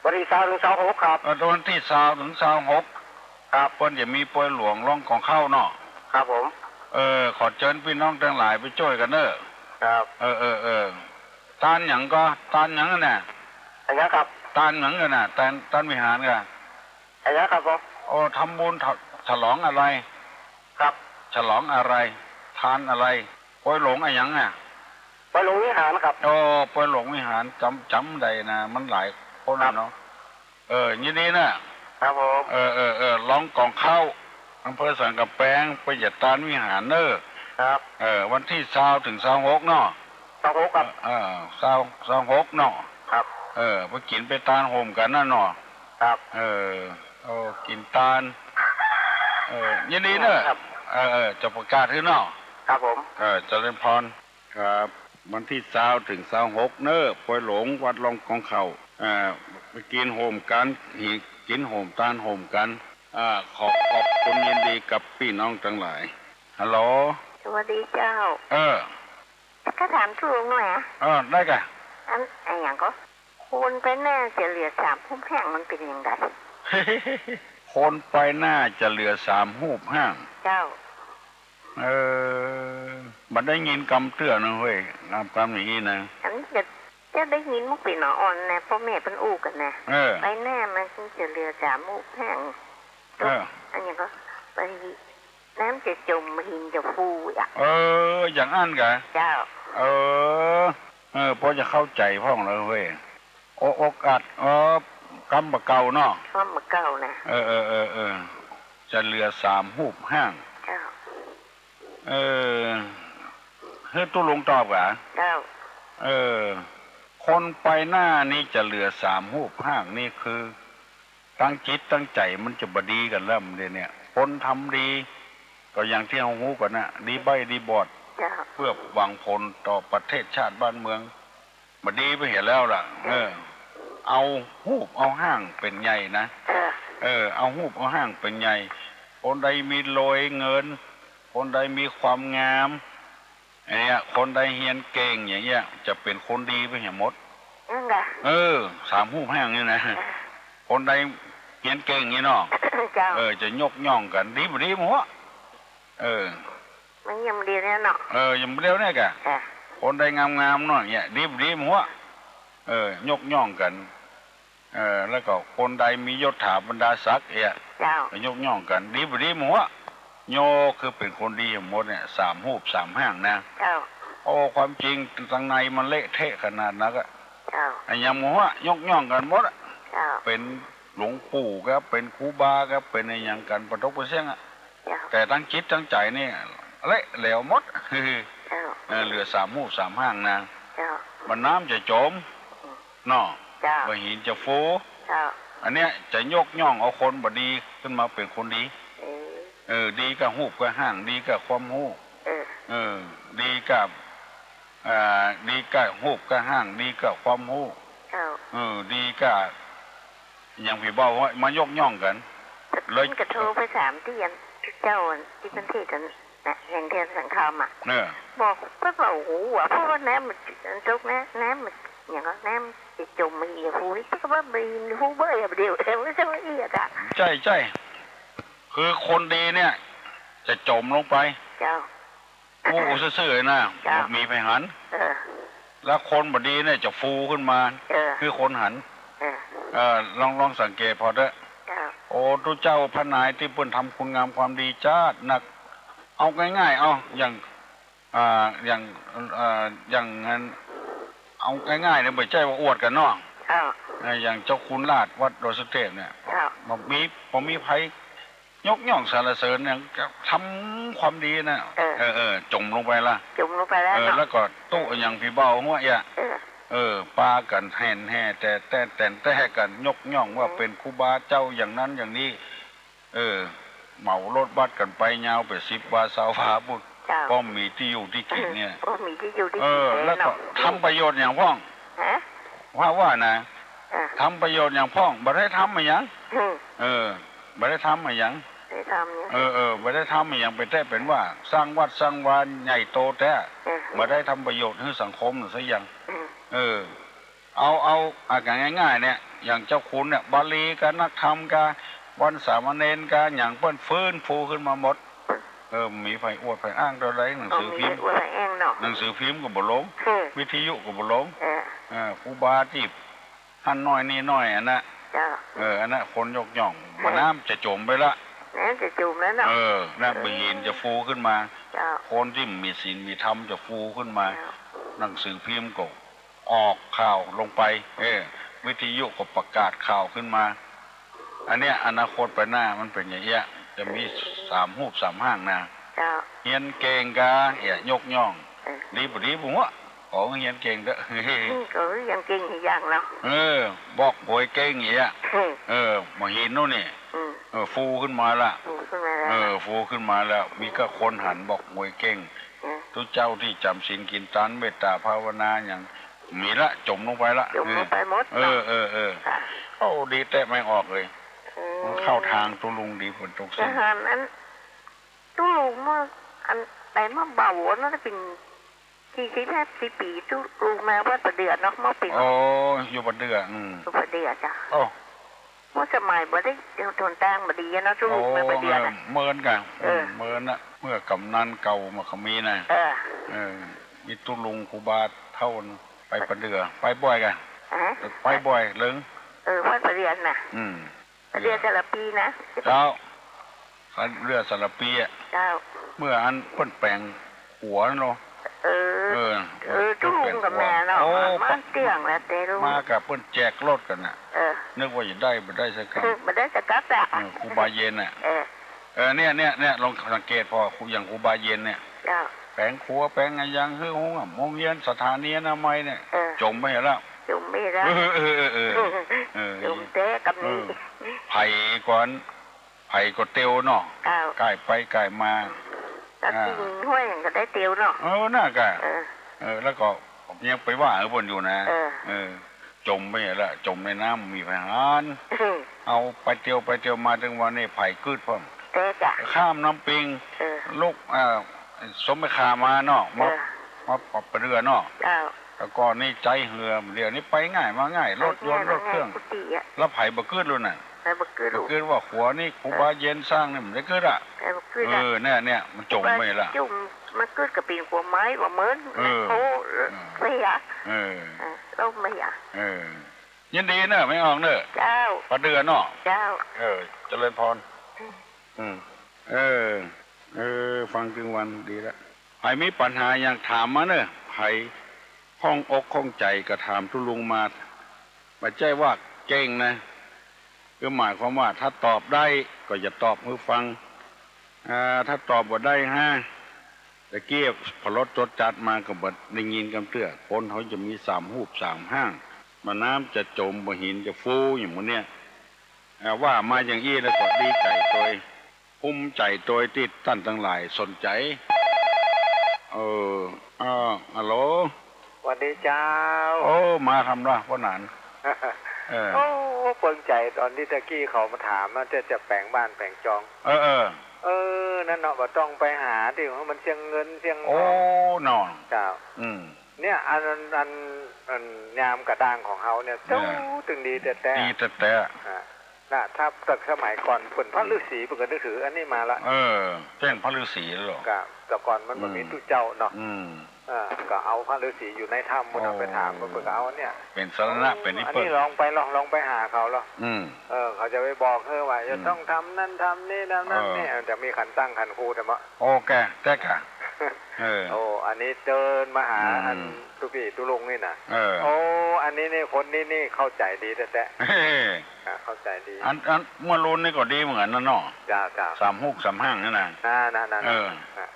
วันตี้ซาวเถิงซาวหกครับ เออ วันตี้ซาวเถิงซาวหก ครับ เปิ้นจะมีปอยหลวงร่องของเขาเนาะ ครับผม เออ ขอเจิญปี้น้องตังหลายไปจ้วยกั๋นเน่อ ครับ เออ เออ เออ ตานหยังก็ ตานหยังอะน่ะ อะหยังครับ ตานหยังอะน่ะ ตาน ตานวิหารก็ อะหยังครับผม โอ้ ทำบุญ ฉ- ฉลองอะไร ครับ ฉลองอะไร ตานอะไร ปอยหลงอะหยังอะ ปอยหลงวิหารครับ โอ้ ปอยหลงวิหาร จ๋ำ จ๋ำได้นะ มันหลายคน ครับ เนาะ เออ ยินดีนะ ครับผม เออ เออ เออ ร่องของเขา อำเภอสันกำแพง ไปเยียะตานวิหารเน่อ ครับ เออ วันตี้ซาวเถิงซาวหกเนาะ ซาวหกครับ เออ ซาว ซาวหกเนาะ ครับ เออ ไปกิ๋นไปตานโฮมกั๋นน่ะเนาะ ครับ เออ โอ้ กิ๋นตาน เออ ยินดีเน่อ ครับ เออ เออ จะประกาศหื้อเนาะ ครับผม เออ เจริญพร ครับ วันตี้ซาวเถิงซาวหกเน่อ ปอยหลงวัดร่องของเขา เอ่อ ไปกิ๋นโฮมกั๋น หิ กิ๋นโฮมตานโฮมกั๋น อ่า ขอขอบคุณยินดีกับปี้น้องตังหลาย ฮัลโหล สวัสดีเจ้า เออ ข้าถามตุ๊ลุงหน่อยอะ เออ ได้ก่ะ อัน อะหยังก็ คนไปหน้าจะเหลือสามฮูปแห้ง มันเป๋นอย่างใด คนไปหน้าจะเหลือสามฮูปแห้ง เจ้า เออ บ่ได้ยินกำเตื้อนะเฮ้ย กำ กำอย่างอี้นะ อันนี้จะ จะได้ยินมุกปีหนออ่อนนะ ป้อแม่เปิ้นอู้กั๋นนะ เออ ไปหน้ามันจะเหลือสามฮูปแห้ง เออ อันหยังก็ ไป น้ำจะจม หินจะฟูอ่ะ เออ อย่างอั้นก่ะ เจ้า เออ เออ พอจะเข้าใจ๋พ่องแล้วเฮ้ย โอ โอกาส เออ กำบ่าเก่าเนาะ กำบ่าเก่านะ เออ เออ เออ เออ จะเหลือสามฮูปแห้ง เจ้า เออ หื้อตุ๊ลุงตอบก่า เจ้า เออ คนไปหน้านี้จะเหลือสามฮูปห้างนี่คือ ตั้งจิตตั้งใจ๋มันจะบ่ดีกั๋นแล้วเดี๋ยวนี้ คนทำดี ก็อย่างตี้เฮาฮู้กั๋นน่ะ ดีใบ้ดีบอด เจ้า เพื่อหวังผลต่อประเทศชาติบ้านเมือง บ่ดีไปเหียแล้วล่ะ เออ เอาฮูปเอาห้างเป๋นใหญ่นะ เออ เออ เอาฮูปเอาห้างเป๋นใหญ่ คนใดมีรวยเงิน คนใดมีความงาม อย่างเงี้ย คนใดเฮียนเก่งอย่างเงี้ย จะเป๋นคนดีไปเหียหมด นั่นแหละ เออ สามฮูปห้างนี่นะ เออ คนใดเฮียนเก่งอย่างงี้เนาะ เจ้า เออ จะยกย่องกั๋น ดีบ่ดีบ่ฮู้ เออ มันยังเดียวเนี่ยเนาะ เออ ยังเดียวเนี่ยก่า เออ คนใดงามๆ เนาะเนี่ย ดีบ่ดีบ่ฮู้ เออ ยกย่องกั๋น เออ แล้วก็คนใดมียศถาบรรดาศักดิ์เนี่ย เจ้า ก็ยกย่องกั๋น ดีบ่ดีบ่ฮู้ ยกคือเป๋นคนดีหมดเนี่ย สามฮูปสามห้างนะ เจ้า โอ้ ความจริงตังในมันเละเทะขนาดนักอะ เจ้า อะหยังบ่ฮู้ ยกย่องกั๋นหมดอะ เจ้า เป๋นหลวงปู่ก็ เป๋นครูบาก็ เป๋นอะหยังกั๋น ปะตกปะเสี้ยงอะ เจ้า แต่ตั้งจิตตั้งใจ๋นี่เละเหลวหมด เจ้า เออ เหลือสามฮูปสามห้างนะ เจ้า บ่าน้ำจะจ๋ม เนาะ เจ้า บ่าหินจะฟู เจ้า อันเนี้ยจะยกย่องเอาคนบ่ดีขึ้นมาเป๋นคนดี เออ เออ ดีก้าฮูปก้าห้าง ดีก้าความฮู้ เออ เออ ดีก้า อ่า ดีก้าฮูปก้าห้าง ดีก้าความฮู้ เจ้า เออ ดีก้า อย่างผีเบาเฮ้ย มายกย่องกั๋น เลย มันก็โทรไปถามตี้อันเจ้าอันตี้เปิ้นเทศน์อันนะ แห่งเดียวสังคมอะ เออ บอกเปิ้นว่า โอ้โห อะ เพราะว่าน้ำมันตกนะ น้ำมัน อย่างว่าน้ำจะจ๋มมาเหยียบฮูนี่ เปิ้นก็ว่าบ่ฮู้เบ้ยอะ เดี๋ยว เดี๋ยวมันจะละเอียดอะ ใจ้ ใจ้ คือคนดีเนี่ย จะจ๋มลงไป เจ้า ฮู้ซื่อๆ นะ เจ้า บ่มีใผหัน เออ แล้วคนบ่ดีเนี่ยจะฟูขึ้นมา เออ คือคนหัน เออ เออ ลอง ลองสังเกตผ่อเต๊อะ เจ้า โอ้ ตุ๊เจ้าพระนายตี้เปิ้นทำคุณงามความดีจ๊าดนัก เอาง่ายๆ เอา อย่าง อ่า อย่าง เอ่อ อย่างนั้น เอาง่ายๆ เนี่ย บ่ใจ้ว่าอวดกั๋นเนาะ เจ้า เอ่อ อย่างเจ้าคุณราชวัดดอยสุเทพเนี่ย เจ้า บ่มี บ่มีใผ ยกย่องสรรเสริญเนี่ย ก็ทำความดีนะ เออ เออ เออ จ๋มลงไปละ จ๋มลงไปแล้ว เออ เนาะ แล้วก็ตุ๊อะหยังผีเบาหัวเอี้ย เออ เออ ปากั๋นแห่นแห่แต่ แต่ แต่ แต่กั๋น ยกย่องว่า อืม เป๋นครูบาเจ้าอย่างนั้นอย่างนี้ เออ เหมารถบัสกั๋นไปยาวไปสิบวาซาววาปู๊น เจ้า ป้อมีตี้อยู่ตี้กิ๋นเนี่ย ป้อมีตี้อยู่ตี้กิ๋น เออ แล้วก็ เนาะ ทำประโยชน์หยังพ่อง ฮะ ว่า ว่านะ เออ ทำประโยชน์หยังพ่อง บ่ได้ทำอะหยัง อืม เออ บ่ได้ทำอะหยัง บ่ได้ทำหยัง เออ เออ บ่ได้ทำอะหยัง เป๋นแต๊เป๋นว่า สร้างวัดสร้างวาใหญ่โตแต๊ เออ บ่ได้ทำประโยชน์หื้อสังคมสักอย่าง อืม เออ เอา เอา อาก๋านง่ายๆ เนี่ย อย่างเจ้าคุณเนี่ย บาลีกา นักธรรมกา วันสามเณรกา หยังเปิ้นฟื้นฟูขึ้นมาหมด เออ มีใผอวดใผอ้างเต้าใด หนังสือพิมพ์ เอา มีใผอวดใผอ้างเนาะ หนังสือพิมพ์ก็บ่ลง เออ วิทยุก็บ่ลง เออ เออ ครูบาตี้ หั้นน้อยนี่น้อยอันน่ะ เจ้า เออ อันน่ะคนยกย่อง เออ บ่าน้ำจะจ๋มไปละ น้ำจะจ๋มแล้วเนาะ เออ น้ำ เออ บ่าหินจะฟูขึ้นมา เจ้า คนตี้มีศีลมีธรรมจะฟูขึ้นมา เจ้า หนังสือพิมพ์ก็ออกข่าวลงไป เออ วิทยุก็ประกาศข่าวขึ้นมา อันเนี้ยอนาคตไปหน้ามันเป๋นอย่างเอี้ย จะมีสามฮูปสามห้างนะ เจ้า เฮียนเก่งกา เอี้ย ยกย่อง เออ ดีบ่ดีบ่ฮู้ ขอเฮียนเก่งเต๊อะ อืม ขอเฮียนเก่งอีกอย่างเนาะ เออ บอกหวยเก่งเอี้ย อืม เออ บ่าหินโน่นนี่ อืม เออ ฟูขึ้นมาละ ฟูขึ้นมาแล้ว เออ ฟูขึ้นมาแล้ว มีก้าคนหันบอกหวยเก่ง อืม ตุ๊เจ้าตี้จ๋ำศีลกิ๋นตานเมตต๋าภาวนาหยัง มีละ จ๋มลงไปละ จ๋มลงไปหมด เออ เนาะ เออ เออ ค่ะ โอ้ ดีแต๊ไม่ออกเลย อืม มันเข้าตางตุ๊ลุงดี ฝนตก อาหารอัน ตุ๊ลุงเมื่ออันใดมาเบาอันนั้นเป๋น สี่สิบห้าสิบปี๋ตุ๊ลุงมาวัดป่าเดือเนาะ เมื่อปี๋ โอ้ อยู่ป่าเดือ อืม อยู่ป่าเดือเจ้า โอ้ เมื่อสมัยบ่ได้หนตางบ่ดีเนาะ ตุ๊ลุงมาป่าเดือน่ะ โอ้ เออ เมินก่า เออ อืม เมินน่ะ เมื่อกำนันเก่ามาขมีน่ะ เออ เออ มีตุ๊ลุงครูบาเฒ่าน่ะ ไปป่าเดือ ไปบ่อยก่า ฮะ ไปบ่อยเลิง เออ วัดป่าเดือน่ะ อืม ป่าเดือสารภีนะ เจ้า ป่าเดือสารภีอะ เจ้า เมื่ออันเปิ้นแป๋งขัวเนาะ เออ เออ เออ ตุ๊ลุงกับแม่เนาะ โอ้ มาเตี้ยงแล้วเต้ลุง มากับเปิ้นแจกรถกั๋นน่ะ เออ นึกว่าจะได้ บ่ได้สักกำ เออ บ่ได้สักกำอะ เออ ครูบาเย็นน่ะ เออ เออ เนี่ย เนี่ย เนี่ย ลองสังเกตผ่อ ครู อย่างครูบาเย็นเนี่ย เจ้า ปงขัว แปงอะหยัง หื้อโฮง โฮงเฮียน สถานีอนามัยเนี่ย เออ จ๋มไปแล้ว จ๋มไปแล้ว เออ เออ เออ เออ เออ จ๋มแต๊กำนี้ เออ ไผ่ก่อน ไผ่ก็เตียวเนาะ เจ้า ก้ายไปก้ายมา ตะ อ่า กิ่งห้วยก็ได้เตียวเนาะ เออ นั่นกะ เออ เออ แล้วก็ยังไปว่าเปิ้นอยู่นะ เออ เออ จ๋มไปแล้ว จ๋มในน้ำ มีไผหัน เออ เอาไปเตียวไปเตียวมา เถิงวันนี้ไผ่กึ๊ดพ่อง แต๊กะ ข้ามน้ำปิง เออ ลุก เอ่อ สมไปข่ามาเนาะ มา เออ มาปะเดือเนาะ เจ้า แต่ก่อนนี้ใจ๊เฮือ เดี๋ยวนี้ไปง่ายมาง่าย รถยนต์ ไปง่าย รถเครื่อง มาง่ายกุฏิอะ แล้วไผ่บ่กึ๊ดแล้วน่ะ ไผ่บ่กึ๊ด บ่กึ๊ดว่าขัวนี้ครูบาเย็นสร้างนี่ มันบ่ได้กึ๊ดอะ ไผ่บ่กึ๊ดอะ เออ เนี่ย เนี่ย มันจ๋มไปละ จ๋ม มันกึ๊ดก็เป๋นขัวไม้ บ่เหมือน เออ โอ้ เออ เสีย เออ เออ ล่มไปอะ เออ ยินดีเนอะ แม่อองเนอะ เจ้า ปะเดือเนาะ เจ้า เออ เจริญพร อืม เออ เออ ฟังกลางวันดีละ ใผมีปัญหาหยังถามมาเนอะ ใผข้องอกข้องใจ๋ก็ถามตุ๊ลุงมา บ่ใจ้ว่าเก่งนะ คือหมายความว่าถ้าตอบได้ก็จะตอบหื้อฟัง อ่า ถ้าตอบบ่ได้ฮะ ตะกี้พอรถจดจัดมาก็บ่ได้ยินกำเตื้อ คนเขาจะมีสามฮูปสามฮ่าง บ่าน้ำจะจ๋ม บ่าหินจะฟูอย่างหมู่เนี่ย อ่า ว่ามาอย่างอี้แล้วก็ดีใจ๋โตย ภูมิใจ๋โตยตี้ต้านตังหลายสนใจ๋ เออ อ่า ฮัลโหล หวัดดีเจ้า โอ้ มาทำละ ป้อหนาน เออ โอ้ เปิงใจ๋ต๋อนตี้ตะกี้เขามาถามว่าจะ จะแป๋งบ้านแป๋งจอง เออ เออ เออ นั่นเนาะ บ่ต้องไปหาตี้มันเสียเงินเสียทอง โอ้ เนาะ เจ้า อืม เนี่ย อัน อัน อัน อันยามกระด้างของเฮาเนี่ย เออ เจ้า ตึงดีแต๊ๆ ดีแต๊ๆ อ่ะ นะ ถ้าแต่สมัยก่อนเปิ้นพระฤาษีเปิ้นก็นึกถืออันนี้มาละ เออ แจ้งพระฤาษีแล้วเหรอ ก็แต่ก่อนมันบ่มี อืม ตุ๊เจ้าเนาะ อืม เออ ก็เอาพระฤาษีอยู่ในถ้ำพุ้นน่ะ โอ้ ไปถามเปิ้น เปิ้นก็เอาอันเนี้ย เป๋นสรณะ เป๋นตี้ อัน เปิ้น นี้ลองไปลอง ลองไปหาเขาลอ อืม เออ เขาจะไปบอกหื้อว่า อืม จะต้องทำนั่นทำนี่ทำนั่น เออ นี่ จะมีขันตั้งขันครูแต่มา โอเค แต๊กะ เออ โอ้ อันนี้เจิญมาหา อืม อันตุ๊ปี้ตุ๊ลุงนี่น่ะ เออ โอ้ อันนี้นี่ คนนี้นี่เข้าใจ๋ดีแต๊ๆ เฮ้ อ่ะ เข้าใจ๋ดี อัน อันเมื่อลุนนี่ก็ดีเหมือนกั๋นนะเนาะ เจ้า เจ้า สามฮูปสามฮ่างนั่นน่ะ อ่า นั่นๆๆ เออ อ่ะ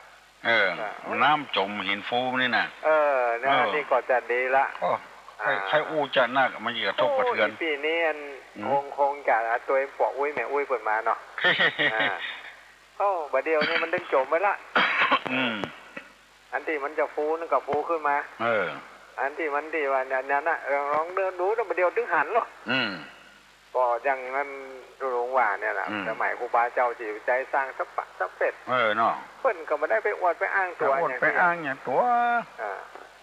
เออ อ่ะ น้ำจ๋มหินฟูนี่น่ะ เออ นะ เออ อันนี้ก็จะดีละ โอ้ ใค่ อ่า ใค่อู้จะนัก มันจะกระทบกระเทือน โอ้ อีปี้นี้อัน อืม คง คงจะเอาตวยป้ออุ๊ยแม่อุ๊ยเปิ้นมาเนาะ อ่า โอ้ บ่าเดี่ยวนี้มันตึงจ๋มไปละ อืม อันตี้มันจะฟูนั่นก็ฟูขึ้นมา เออ อันตี้มันตี้ว่าเนี่ย เนี่ยนะ ลอง ลองเดินดูนะ บ่าเดี่ยวตึงหันลอ อืม ก็อย่างนั้นตุ๊ลุงว่าเนี่ยแหละ อืม สมัยครูบาเจ้าจี๋ใจ๊สร้างสะปะสะเป๋ด เออ เนาะ เปิ้นก็บ่ได้ไปอวดไปอ้างตั๋ว ไปอวด อย่าง ไปอ้างอย่างตั๋ว อ่า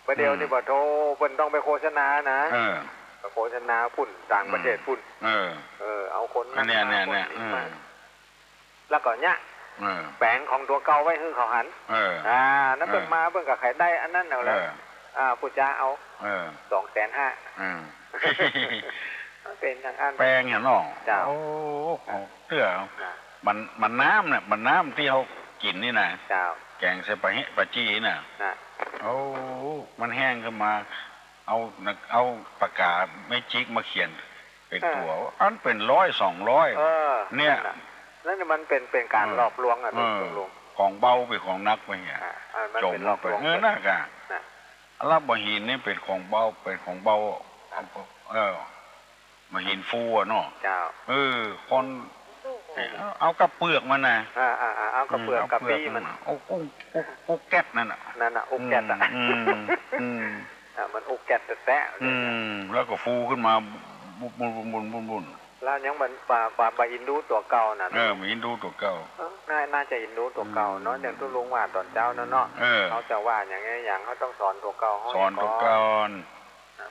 บ่าเดี่ยวนี้ อืม บ่าโธ่ เปิ้นต้องไปโฆษณานะ เออ ไปโฆษณาพุ้น ต่างประเทศพุ้น อืม เออ เออ เอาคนนั้น อันเนี้ย มา เนี่ย คนนี้ เนี่ย มา เออ แล้วก็เนี่ย เออ แป๋งของตั๋วเก่าไว้หื้อเขาหัน เออ อ่า นั่นเปิ้น เออ มาเปิ้นก็ใค่ได้อันนั้นเอาละ เออ อ่า ผู้จ๋าเอา เออ สองแสนห้า เออ มันเป๋นอย่างอั้น แปงหันเนาะ เจ้า โอ้ ของเตื้อ นะ บ่า บ่าน้ำเนี่ย บ่าน้ำตี้เฮากิ๋นนี่นะ เจ้า แก๋งใส่ปลาเฮะ ปลาจี้น่ะ นะ โอ้ มันแห้งขึ้นมา เอา เอาปากกาแมจิกมาเขียน เป๋นตั๋ว เออ อันเป๋นร้อยสองร้อย เออ เนี่ย นั่นน่ะ นั่นน่ะมันเป๋น เป๋นก๋าน เออ หลอกลวงอะ เออ หลอกลวง ของเบาเป๋นของหนักไปเนี่ย อ่ะ อ่ะ มัน จ๋ม เป๋นหลอกลวง เป๋น เออ นั่นกะ น่ะ แล้วบ่าหินนี่เป๋นของเบา เป๋นของเบา เออ บ่าหินฟูอะเนาะ เจ้า เออ คน เอา เอาก้าเปือกมันน่ะ อ่า อ่า อ่า เอาก้าเปือก อืม ก้าปี้มัน เอากุ้ง กุ้ง กุ้งแก๊ดนั่นน่ะ นั่นน่ะ กุ้งแก๊ดอะ อืม อืม อืม อ่ะ มันกุ้งแก๊ดแต๊ๆ เลยนะ อืม แล้วก็ฟูขึ้นมา บุน บุน บุน บุน บุน แล้วยังบ่า บ่า บ่า บ่าอินดูตั๋วเก่าน่ะ เออ บ่าอินดูตั๋วเก่า เออ น่า น่าจะอินดูตั๋วเก่าเนาะ อืม อย่างตุ๊ลุงว่าต๋อนเจ๊านั่นเนาะ เออ เขาจะว่าอย่างไงอย่าง เขาต้องสอนตั๋วเก่าเฮา สอนตั๋วเก่าก่อน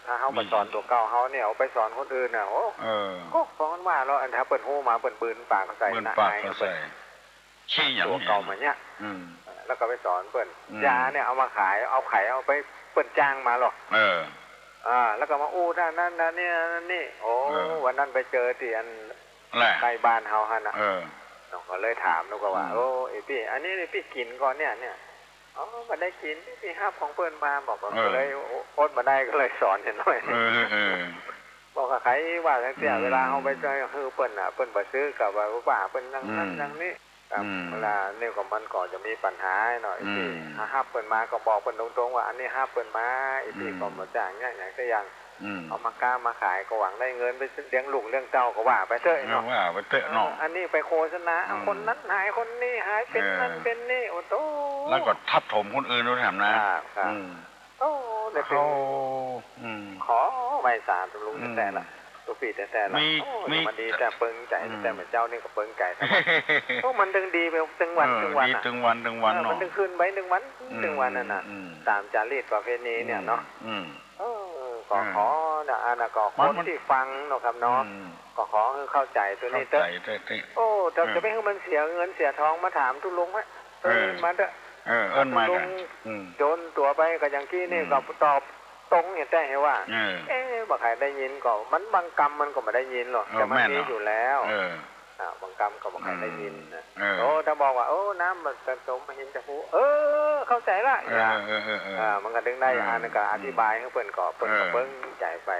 ถ้าเฮาบ่สอนตั๋วเก่าเฮาเนี่ย เอาไปสอนคนอื่นน่ะ โอ้ เออ ก็ฟ้องว่าแล้ว อันถ้าเปิ้นฮู้มา เปิ้นบืนปากใส่ บืนปากใส่ นะ อายเปิ้น ขี้หยัง ตั๋วเก่ามาเนี่ย อืม แล้วก็ไปสอนเปิ้น อืม ยาเนี่ยเอามาขาย เอาไข่ เอาไป เปิ้นจ้างมาหรอก เออ อ่า แล้วก็มาอู้ด้านนั้นด้านนี้ด้านนี้ โอ้ เออ วันนั้นไปเจอตี้อัน แหละ ใก้บ้านเฮาหั้นน่ะ เออ น้องก็เลยถาม น้องก็ว่า อืม โอ้ ไอ้ปี้ อันนี้นี่ปี้กิ๋นก่อเนี่ย เนี่ย อ๋อ บ่ได้กิ๋น ปี้ฮับของเปิ้นมา บอกว่า เออ ก็เลยอดบ่ได้ ก็เลยสอนเหียหน้อย เออ เออ บอกว่าใผว่าจังเตี้ย อืม เวลาเฮาไปซื้อหื้อเปิ้นน่ะ เปิ้นบ่ซื้อ ก็ว่า ว่าเปิ้นอย่างนั้น อืม อย่างนี้ ครับ อืม เวลานี่ก็มันก็จะมีปัญหาหน่อย อืม ตี้ ถ้าฮับเปิ้นมาก็บอกเปิ้นตรงๆ ว่าอันนี้ฮับเปิ้นมา ไอ้ตี้ อืม ก็บ่จ้างเยียะหยังสักอย่าง อืม เอามาก๊ามาขายก็หวังได้เงินไปเลี้ยงลูกเลี้ยงเต้าก็ว่าไปเต๊อะเนาะ เออ ว่าไปเต๊อะเนาะ เออ อันนี้ไปโฆษณา อืม คนนั้นหายคนนี้หาย เป๋น เออ นั่นเป๋นนี่ โอ้โธ่ แล้วก็ทับถมคนอื่นด้วยแถมนะ ครับ ครับ อืม โอ้ เนี่ยเป๋น โอ้ อืม ขอไหว้สาธุลุง อืม แต๊ๆ ละ ตุ๊ปี้แต๊ๆ ละ มี โอ้ มี มันดีแต๊ เปิงใจ๋ อืม แต๊ เหมือนเจ้านี่ก็เปิงใจ๋ โอ้ มันตึงดีไปตึงวัน เออ ตึงวัน ดี อะ ตึงวัน ตึงวัน เออ เนาะ มันตึงขึ้นไปตึงวัน อืม ตึงวันนั่นน่ะ อืม ต๋ามจารีตประเพณีเนี่ยเนาะ อืม เออ ก็ อืม ขอนะ อันน่ะก็ มัน คนตี้ฟังเนาะครับเนาะ อืม ก็ขอหื้อเข้าใจ๋ตรงนี้เต๊อะ เข้าใจ๋เต๊อะ โอ้ แต่ เออ จะไปหื้อมันเสียเงินเสียทองมาถามตุ๊ลุงไหม เออ เออ มาเต๊อะ เออ เอิ้นมา ตุ๊ลุง อืม โจรตั๋วไปก็อย่างกี้นี่ อืม ก็ตอบตรงเนี่ยแต๊เหว่า เออ เอ๊ะ บ่ใค่ได้ยินก็ มันบางกำมันก็บ่ได้ยินหรอก เออ แต่มัน แม่น มี เนาะ อยู่แล้ว เออ อ่า บางกำก็บ่ใค่ได้ยินนะ อืม เออ โอ้ ถ้าบอกว่า โอ้ น้ำมันจะจมมาเห็นจะฮู้ เออ เข้าใจ๋ละ เออ อย่าง เออ เออ เออ อ่า มันก็ตึงได้ เออ อันนั้นก็อธิบายหื้อเปิ้นก็ เปิ้นก็ เออ เปิ้งใจ๋ไป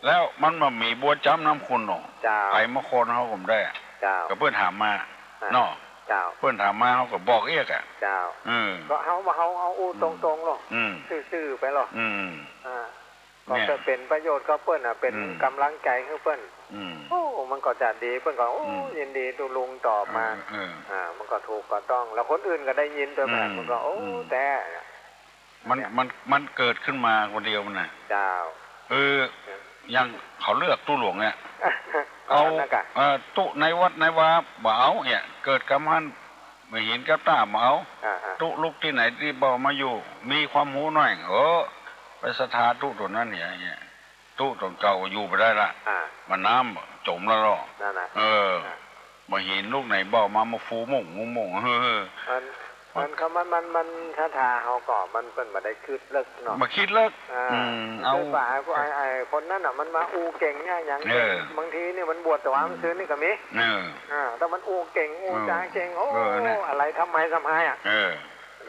แล้วมันบ่มีบัวจ๊ำน้ำขุ่นหนอ เจ้า ใผมาค้นเฮาก็บ่ได้อะ เจ้า ก็เปิ้นถามมา อ่า เนาะ เจ้า เปิ้นถามมาเฮาก็บอกเอี้ยกอะ เจ้า เออ ก็เฮา เฮาเอาอู้ อืม ตรงๆ ลอ อืม ซื่อๆ ไปลอ อืม อ่า เนี่ย ก็จะเป๋นประโยชน์กับเปิ้นน่ะ เป๋น อืม ก๋ำลังใจ๋หื้อเปิ้น อืม โอ้ มันก็จะดี เปิ้นก็ โอ้ อืม ยินดีตุ๊ลุงตอบมา เออ เออ อ่า มันก็ถูกก็ต้อง แล้วคนอื่นก็ได้ยินตวยแหม อืม มันก็ โอ้ อืม แต๊ มัน เนี่ย มัน มันเกิดขึ้นมาคนเดียวมันน่ะ เจ้า เออ เนี่ย อย่างเขาเลือกตุ๊หลวงเนี่ย เอา เอา นั่นกะ เอ่อ ตุ๊ในวัดในวาบ่เอาเนี่ย เกิดกำหั้น บ่เห็นกับต๋าบ่เอา อ่า อ่า ตุ๊ลุกตี้ไหนตี้บ่มาอยู่ มีความฮู้หน้อย เออ ไปศรัทธาตุ๊ตั๋วนั้นเนี่ย เนี่ย ตุ๊ตั๋วเก่าอยู่บ่ได้ละ อ่า มันน้ำจมแล้วลอ นั่นน่ะ เออ อ่า บ่เห็นลูกไหนบ่มา มาฟูมุ่งมุ่งมุ่ง เฮ้อ เฮ้อ มัน มันก็ มัน มัน มันศรัทธาเฮาก็ มัน เปิ้นบ่ได้กึ๊ดเลิกเนาะ บ่กึ๊ดเลิก อ่า อืม เอา คือว่าไอ้ ไอ้ ไอ้คนนั้นน่ะ มันมาอู้เก่งเนี่ย อย่าง เออ บางทีนี่มันบวชแต่ว่า อืม มันซื่นนี่ก็มี เออ อ่า แต่มันอู้เก่ง อู้จ๋าเก่ง เออ โอ้ เออ เนี่ย อะไรทำไมทำไมอะ เออ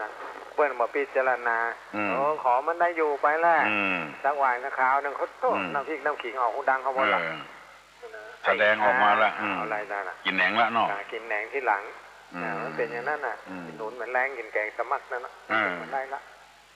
นะ เปิ้นบ่พิจารณา อืม เออ ขอมันได้อยู่ไปแหละ อืม สักวันสักคราวหนึ่ง เขาโต้ อืม น้ำพริกน้ำขิงออกฮูดังเขาหมดละ เออ แสดงออกมาละ อืม อะไรนั่นน่ะ กิ๋นแหนงละเนาะ อ่า กิ๋นแหนงทีหลัง อืม อ่า มันเป๋นอย่างนั้นน่ะ อืม กิ๋นหนุนเหมือนแรง กิ๋นแกงสะหมักนั่นน่ะ เออ มันได้ละ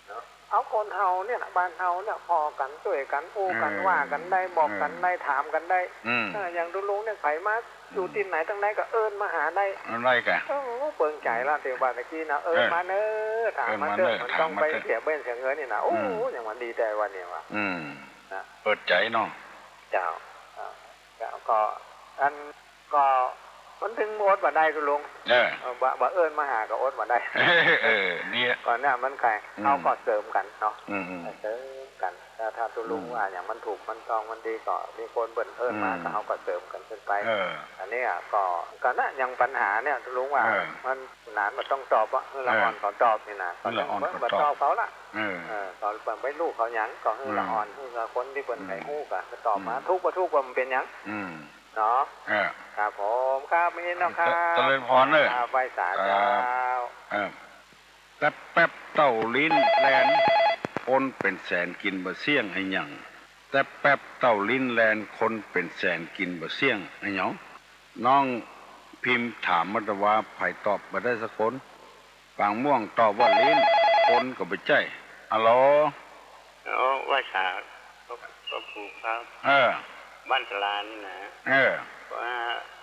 เนาะ เอาคนเฮาเนี่ยน่ะ บ้านเฮาเนี่ย ผ่อกั๋น จ้วยกั๋น อู้กั๋น เออ ว่ากั๋นได้ บอกกั๋นได้ เออ ถามกั๋นได้ อืม เออ อย่างตุ๊ลุงเนี่ย ใผมาอยู่ตี้ไหนตังใดก็เอิ้นมาหาได้ เอิ้นได้กะ โอ้ เปิงใจ๋ละ ตี้ว่าตะกี้น่ะ เอิ้น เออ มาเน่อ ถามมาเน่อ เอิ้นมาเน่อ มันต้องไป ถามมาเน่อ เสียเบ้นเสียเงินนี่น่ะ โอ้ อืม อย่างมันดีแต๊วันนี้ว่ะ อืม นะ เปิดใจ๋เนาะ เจ้า อ่า แล้วก็ อัน ก็มันตึงอดบ่ได้ตุ๊ลุง เออ เออ บ่ บ่เอิ้นมาหาก็อดบ่ได้ เออ เนี่ย ก่อนหน้ามันใค่ อืม เฮาก็เสริมกั๋นเนาะ อืม อืม เสริมกั๋น ถ้า ถ้าตุ๊ลุง อืม ว่าอย่างมันถูกมันต้องมันดีก็มีคนเปิ้นเอิ้นมา อืม ก็เฮาก็เสริมกั๋นขึ้นไป เออ อันเนี้ยก็ ก็นะ อย่างปัญหาเนี่ยตุ๊ลุงว่า เออ มันหนานบ่ต้องตอบอะ หื้อละอ่อนเขาตอบนี่นะ หื้อละอ่อนเขาตอบ บ่ตอบเขาละ เออ เออ เขาเปิ้นไปฮู้เขาหยัง ก็หื้อละอ่อน อืม หื้อกับคนตี้เปิ้น อืม ใค่ฮู้กะ ก็ตอบมา อืม ถูกบ่ถูกบ่มันเป๋นหยัง อืม เนาะ เออ ครับผม ครับ มีเนาะครับ เจริญพรเน่อ ครับ ไหว้สา ครับ เจ้า เออ แต๊บแป๊บเต้าลิ้นแล่น คนเป๋นแสนกิ๋นบ่เสี้ยงอะหยัง แต๊บแป๊บเต้าลิ้นแล่น คนเป๋นแสนกิ๋นบ่เสี้ยงอะหยัง น้องพิมพ์ถามมาตะวา ใผตอบบ่ได้สักคน ปางม่วงตอบว่าลิ้น คนก็บ่ใจ้ อะหลอ อ๋อ ไหว้สา หลวงปู่ครับ เออ บ้านสลานี่นะ เออ ว่า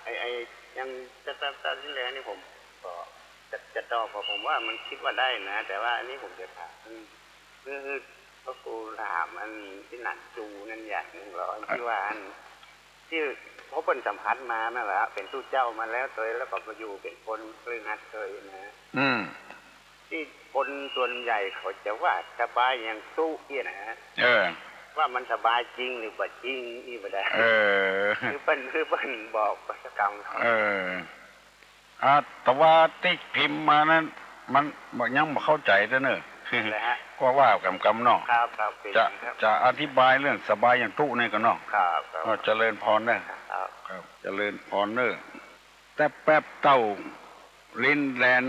ไอ้ ไอ้ ยังจะ จะ จะ ที่แล้วนี่ผมก็จะ จะตอบ เพราะผมว่ามันคิดว่าได้นะ แต่ว่าอันนี้ผมจะถาม คือ คือ คือพระครูถามอันตี้หนานจูนั่นอย่างหนึ่งเหรอ อันตี้ว่าอัน ตี้ เพราะเปิ้นสัมผัสมานั่นแหละ เป๋นตุ๊เจ้ามาแล้วเตย แล้วก็มาอยู่เป๋นคนคฤหัสถ์เตยนะ อืม ตี้คนส่วนใหญ่เขาจะว่าสบายอย่างตุ๊อี้นะ เออ ว่ามันสบายจริงหรือบ่จริงอี้บ่ได้ เออ คือเปิ้น คือเปิ้นบอกวัตกรรมเขา เออ อาตมาตี้พิมพ์มานั้น มันยังบ่เข้าใจ๋เตื้อเน่อ แหละฮะ ก็ว่าก๋ำๆ เนาะ ครับ ครับ เป๋น จะ ครับ จะอธิบายเรื่องสบายอย่างตุ๊นี่ก่อเนาะ ครับ ครับ ก็เจริญพรเน่อ ครับ ครับ เจริญพรเน่อ แต๊บแป๊บเต้าลิ้นแล่น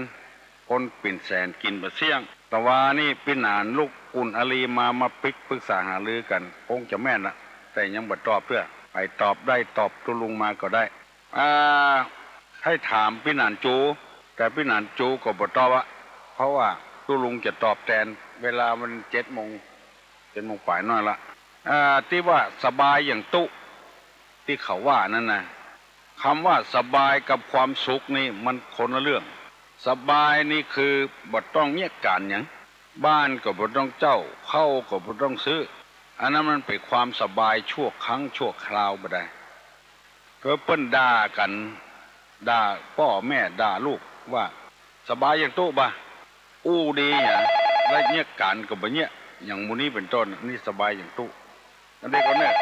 คนเป๋นแสนกิ๋นบ่เสี้ยง ตะวานี่ปี้หนานลูกอุ่นอารีมา มาปิ๊กปรึกษาหารือกั๋น คงจะแม่นละ แต่ยังบ่ตอบเตื้อ ใผตอบได้ตอบตุ๊ลุงมาก็ได้ อ่า ให้ถามปี้หนานจู แต่ปี้หนานจูก็บ่ตอบอะ เพราะว่าตุ๊ลุงจะตอบแตน เวลามันเจ็ดโมง เจ็ดโมงป๋ายน้อยละ อ่า ตี้ว่าสบายหยังตุ๊ ตี้เขาว่านั้นนะ กำว่าสบายกับความสุขนี่มันคนละเรื่อง สบายนี่คือบ่ต้องเยียะก๋านหยัง บ้านก็บ่ต้องเจ้า ข้าวก็บ่ต้องซื้อ อันนั้นมันเป๋นความสบายชั่วครั้งชั่วคราวบ่ได้ เปิ้นด่ากั๋น ด่าป้อแม่ด่าลูกว่า สบายหยังตุ๊บ่ะ อู้ดีหยัง แล้วเยียะก๋านก็บ่เยียะ อย่างหมู่นี้เป๋นต้น นี่สบายหยังตุ๊ อันนี้ก็เนี่ย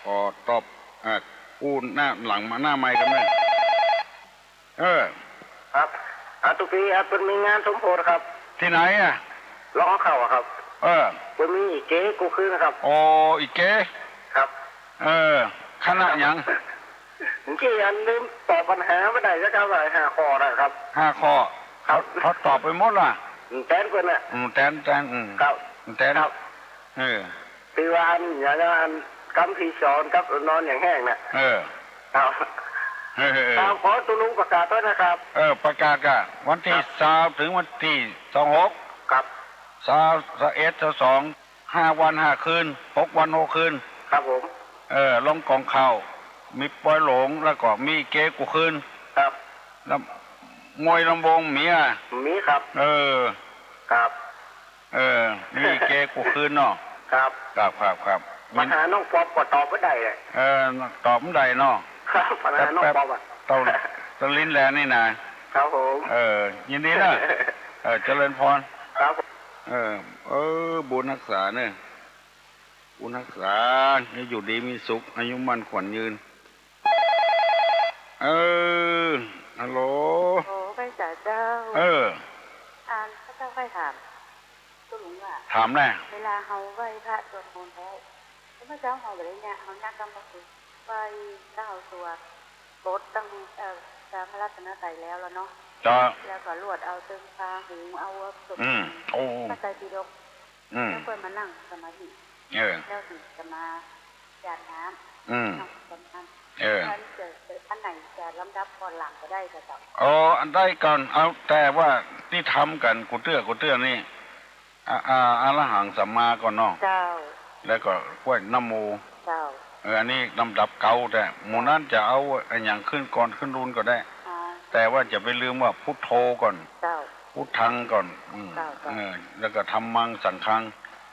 ก็ตอบ อ่า อู้หน้าหลังมาหน้าไมค์กั๋นเนี่ย เออ ครับ อ่า ตุ๊กปีครับ เปิ้นมีงานสมโภชครับ ตี้ไหนอะ ร้องเข้าอะครับ เออ เปิ้นมีอีเก๋กู้คืนนะครับ โอ้ อีเก๋ ครับ เออ คณะหยัง เมื่อกี้อันลืมตอบปัญหาบ่ได้สักคำเลย ห้าข้อนะครับ ห้าข้อ ครับ เขา เขาตอบไปหมดละ อืม แตนเปิ้นน่ะ อืม แตน แตน อืม ครับ แตน ครับ เออ ตี้ว่าอันหยัง อันกำพีสอนกับนอนอย่างแห้งน่ะ เออ ครับ เออ เออ ครับ ขอตุ๊ลุงประกาศตวยนะครับ เออ ประกาศก่ะ วันตี้ ครับ ซาวเถิงวันตี้ ซาวหก ครับ ซาว ซาวเอ็ด ซาวสอง ห้าวันห้าคืน หกวันหกคืน ครับผม เออ ลงก๋องข้าว มีปอยหลง แล้วก็มีเก๋กู้คืน ครับ แล้วมวยลำวงมีอะ มีครับ เออ ครับ เออ มีเก๋กู้คืนเนาะ ครับ ครับ ครับ ครับ ปัญหาน้องปอบก็ตอบบ่ได้เลย เออ ตอบบ่ได้เนาะ ครับ ปัญหาน้องปอบอะ แป๊บๆ เต้า เต้าลิ้นแลนี่นะ ครับผม เออ ยินดีนะ เออ เจริญพร ครับ เออ เออ บุญฮักษาเน่อ บุญฮักษา ให้อยู่ดีมีสุข อายุมั่นขวัญยืน เออ ฮัลโหล โอ้ ไหว้สาเจ้า เออ อันข้าเจ้าใค่ถาม ตุ๊ลุงว่า ถามแน่ เวลาเฮาไหว้พระสวดมนต์แล้ว เมื่อเจ๊าเฮาบ่ได้เนี่ย เฮานักกำหนดไหว้เจ้าตัว บทตั้ง เอ่อ ตามพระรัตนตรัยแล้วล่ะเนาะ เจ้า แล้วก็ลวดเอาตึงพาหุงเอาวัตถุ อืม โอ้ พระไตรปิฎก อืม แล้วค่อยมานั่งสมาธิ เออ แล้วถึงจะมาหยาดน้ำ อืม นั่งสมาธิ เออ อันจะ อันไหนจะลำดับก่อนหลังก็ได้เจ้า อ๋อ อันใดก่อน เอาแต่ว่าตี้ทำกั๋นกู้เตื้อกู้เตื้อนี่ อะ อะ อะระหังสัมมาก่อนเนาะ เจ้า แล้วก็ไหว้นะโม เจ้า เออ อันนี้ลำดับเก๊า แต่หมู่นั้นจะเอาอะหยังขึ้นก่อนขึ้นรุนก็ได้ อ๋อ แต่ว่าจะไปลืมว่าพุทโธก่อน เจ้า พุทธังก่อน อืม เจ้า เจ้า เออ แล้วก็ธัมมังสังฆัง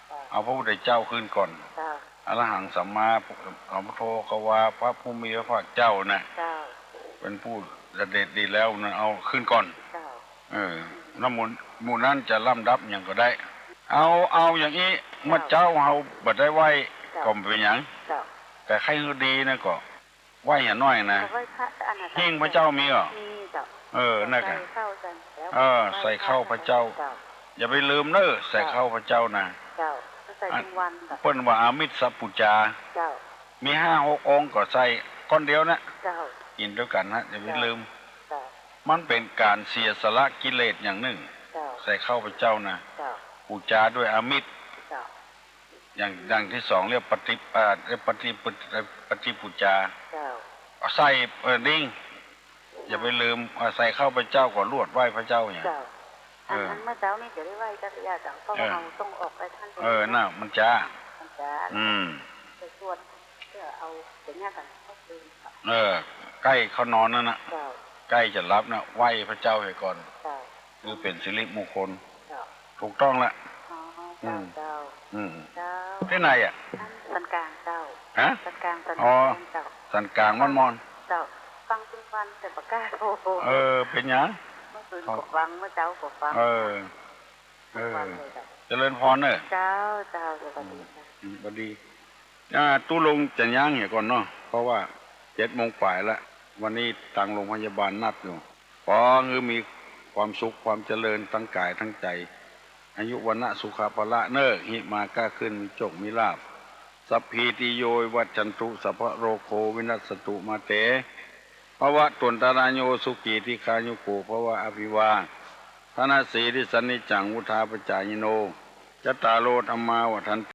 เจ้า เอาพระพุทธเจ้าขึ้นก่อน เจ้า อะระหังสัมมาสัมพุทโธ ภะคะวา พระผู้มีพระภาคเจ้าน่ะ เจ้า เป๋นผู้เสด็จดีแล้วนะ เอาขึ้นก่อน เจ้า เออ แล้วหมู่ หมู่นั้นจะลำดับหยังก็ได้ เอา เอาอย่างอี้ เจ้า เมื่อเจ๊าเฮาบ่ได้ไหว้ เจ้า ก็บ่เป๋นหยัง เจ้า แต่ใค่หื้อดีนะก็ ไหว้หยังน้อยนะ ก็ไหว้พระอันนั้น หิ้งพระเจ้ามีก่อ มีเจ้า เออ นั่นแหละ ใส่ข้าวใส่แล้ว เออ ไหว้พระ ใส่ข้าวพระเจ้า เจ้า อย่าไปลืมเน่อ ใส่ข้าวพระเจ้านะ เจ้า ใส่ทุกวันเจ้า เปิ้นว่าอามิสปู๋จา เจ้า มีห้าหกองค์ก็ใส่ก้อนเดียวนะ เจ้า กิ๋นตวยกั๋นฮะ อย่าไปลืม เจ้า มันเป๋นก๋านเสียสละกิเลสอย่างนึ่ง เจ้า ใส่ข้าวพระเจ้านะ เจ้า ปู๋จาตวยอามิส เจ้า อย่าง อย่างตี้สองเรียกปฏิ อ่า เรียกปฏิ ปฏิ ปฏิปู๋จา เจ้า เอาใส่ เออ ดิ้ง อย่าไปลืม เอาใส่ข้าวพระเจ้าก็ลวดไหว้พระเจ้าเนี่ย เจ้า เออ อันนั้นเมื่อเจ๊านี่จะได้ไหว้กัลยาณเจ้า เพราะว่า เออ เฮาต้องออกไปท่าน เออ น่ะ มันจ๊า มันจ๊า อืม ไปสวดเพื่อเอาสัญญากันเข้าคืน เออ ใก้เข้านอนนั่นน่ะ เจ้า ใก้จะหลับน่ะ ไหว้พระเจ้าเหียก่อน เจ้า คือเป๋นสิริมงคล เจ้า ถูกต้องละ อ๋อ อืม เจ้า อืม เจ้า ตี้ไหนอะ อันสันกลางเจ้า ฮะ สันกลาง สัน อ๋อ เจ้า สันกลางม่อนๆ เจ้า ฟังทุกวันแต่บ่กล้าโทร เออ เป๋นหยัง เมื่อคืนก็ฟัง เมื่อเจ๊าก็ฟัง เออ เออ ทุกวันเลยเจ้า เจริญพรเน่อ เจ้า เจ้า สวัสดีค่ะ อืม สวัสดี อ่า ตุ๊ลุงจะย้างเหียก่อนเนาะ เพราะว่าเจ็ดโมงป๋ายละ วันนี้ตางโรงพยาบาลนัดอยู่ ขอหื้อมีความสุขความเจริญตังก๋ายตังใจ๋ อายุ วรรณะ สุขะ พละเน่อ หิมาก้าขึ้น มีโจคมีลาภ สัพพีติโย วิวัชชันตุ สัพพะโรโค วินัสสันตุ มาเต ภะวะตวันตะราโย สุขี ทีฆายุโก ภะวะ อะภิวาทะนะสีลิสสะนิจจัง วุฑฒาปะจายิโน จัตตาโร ธัมมา วัฑฒันติ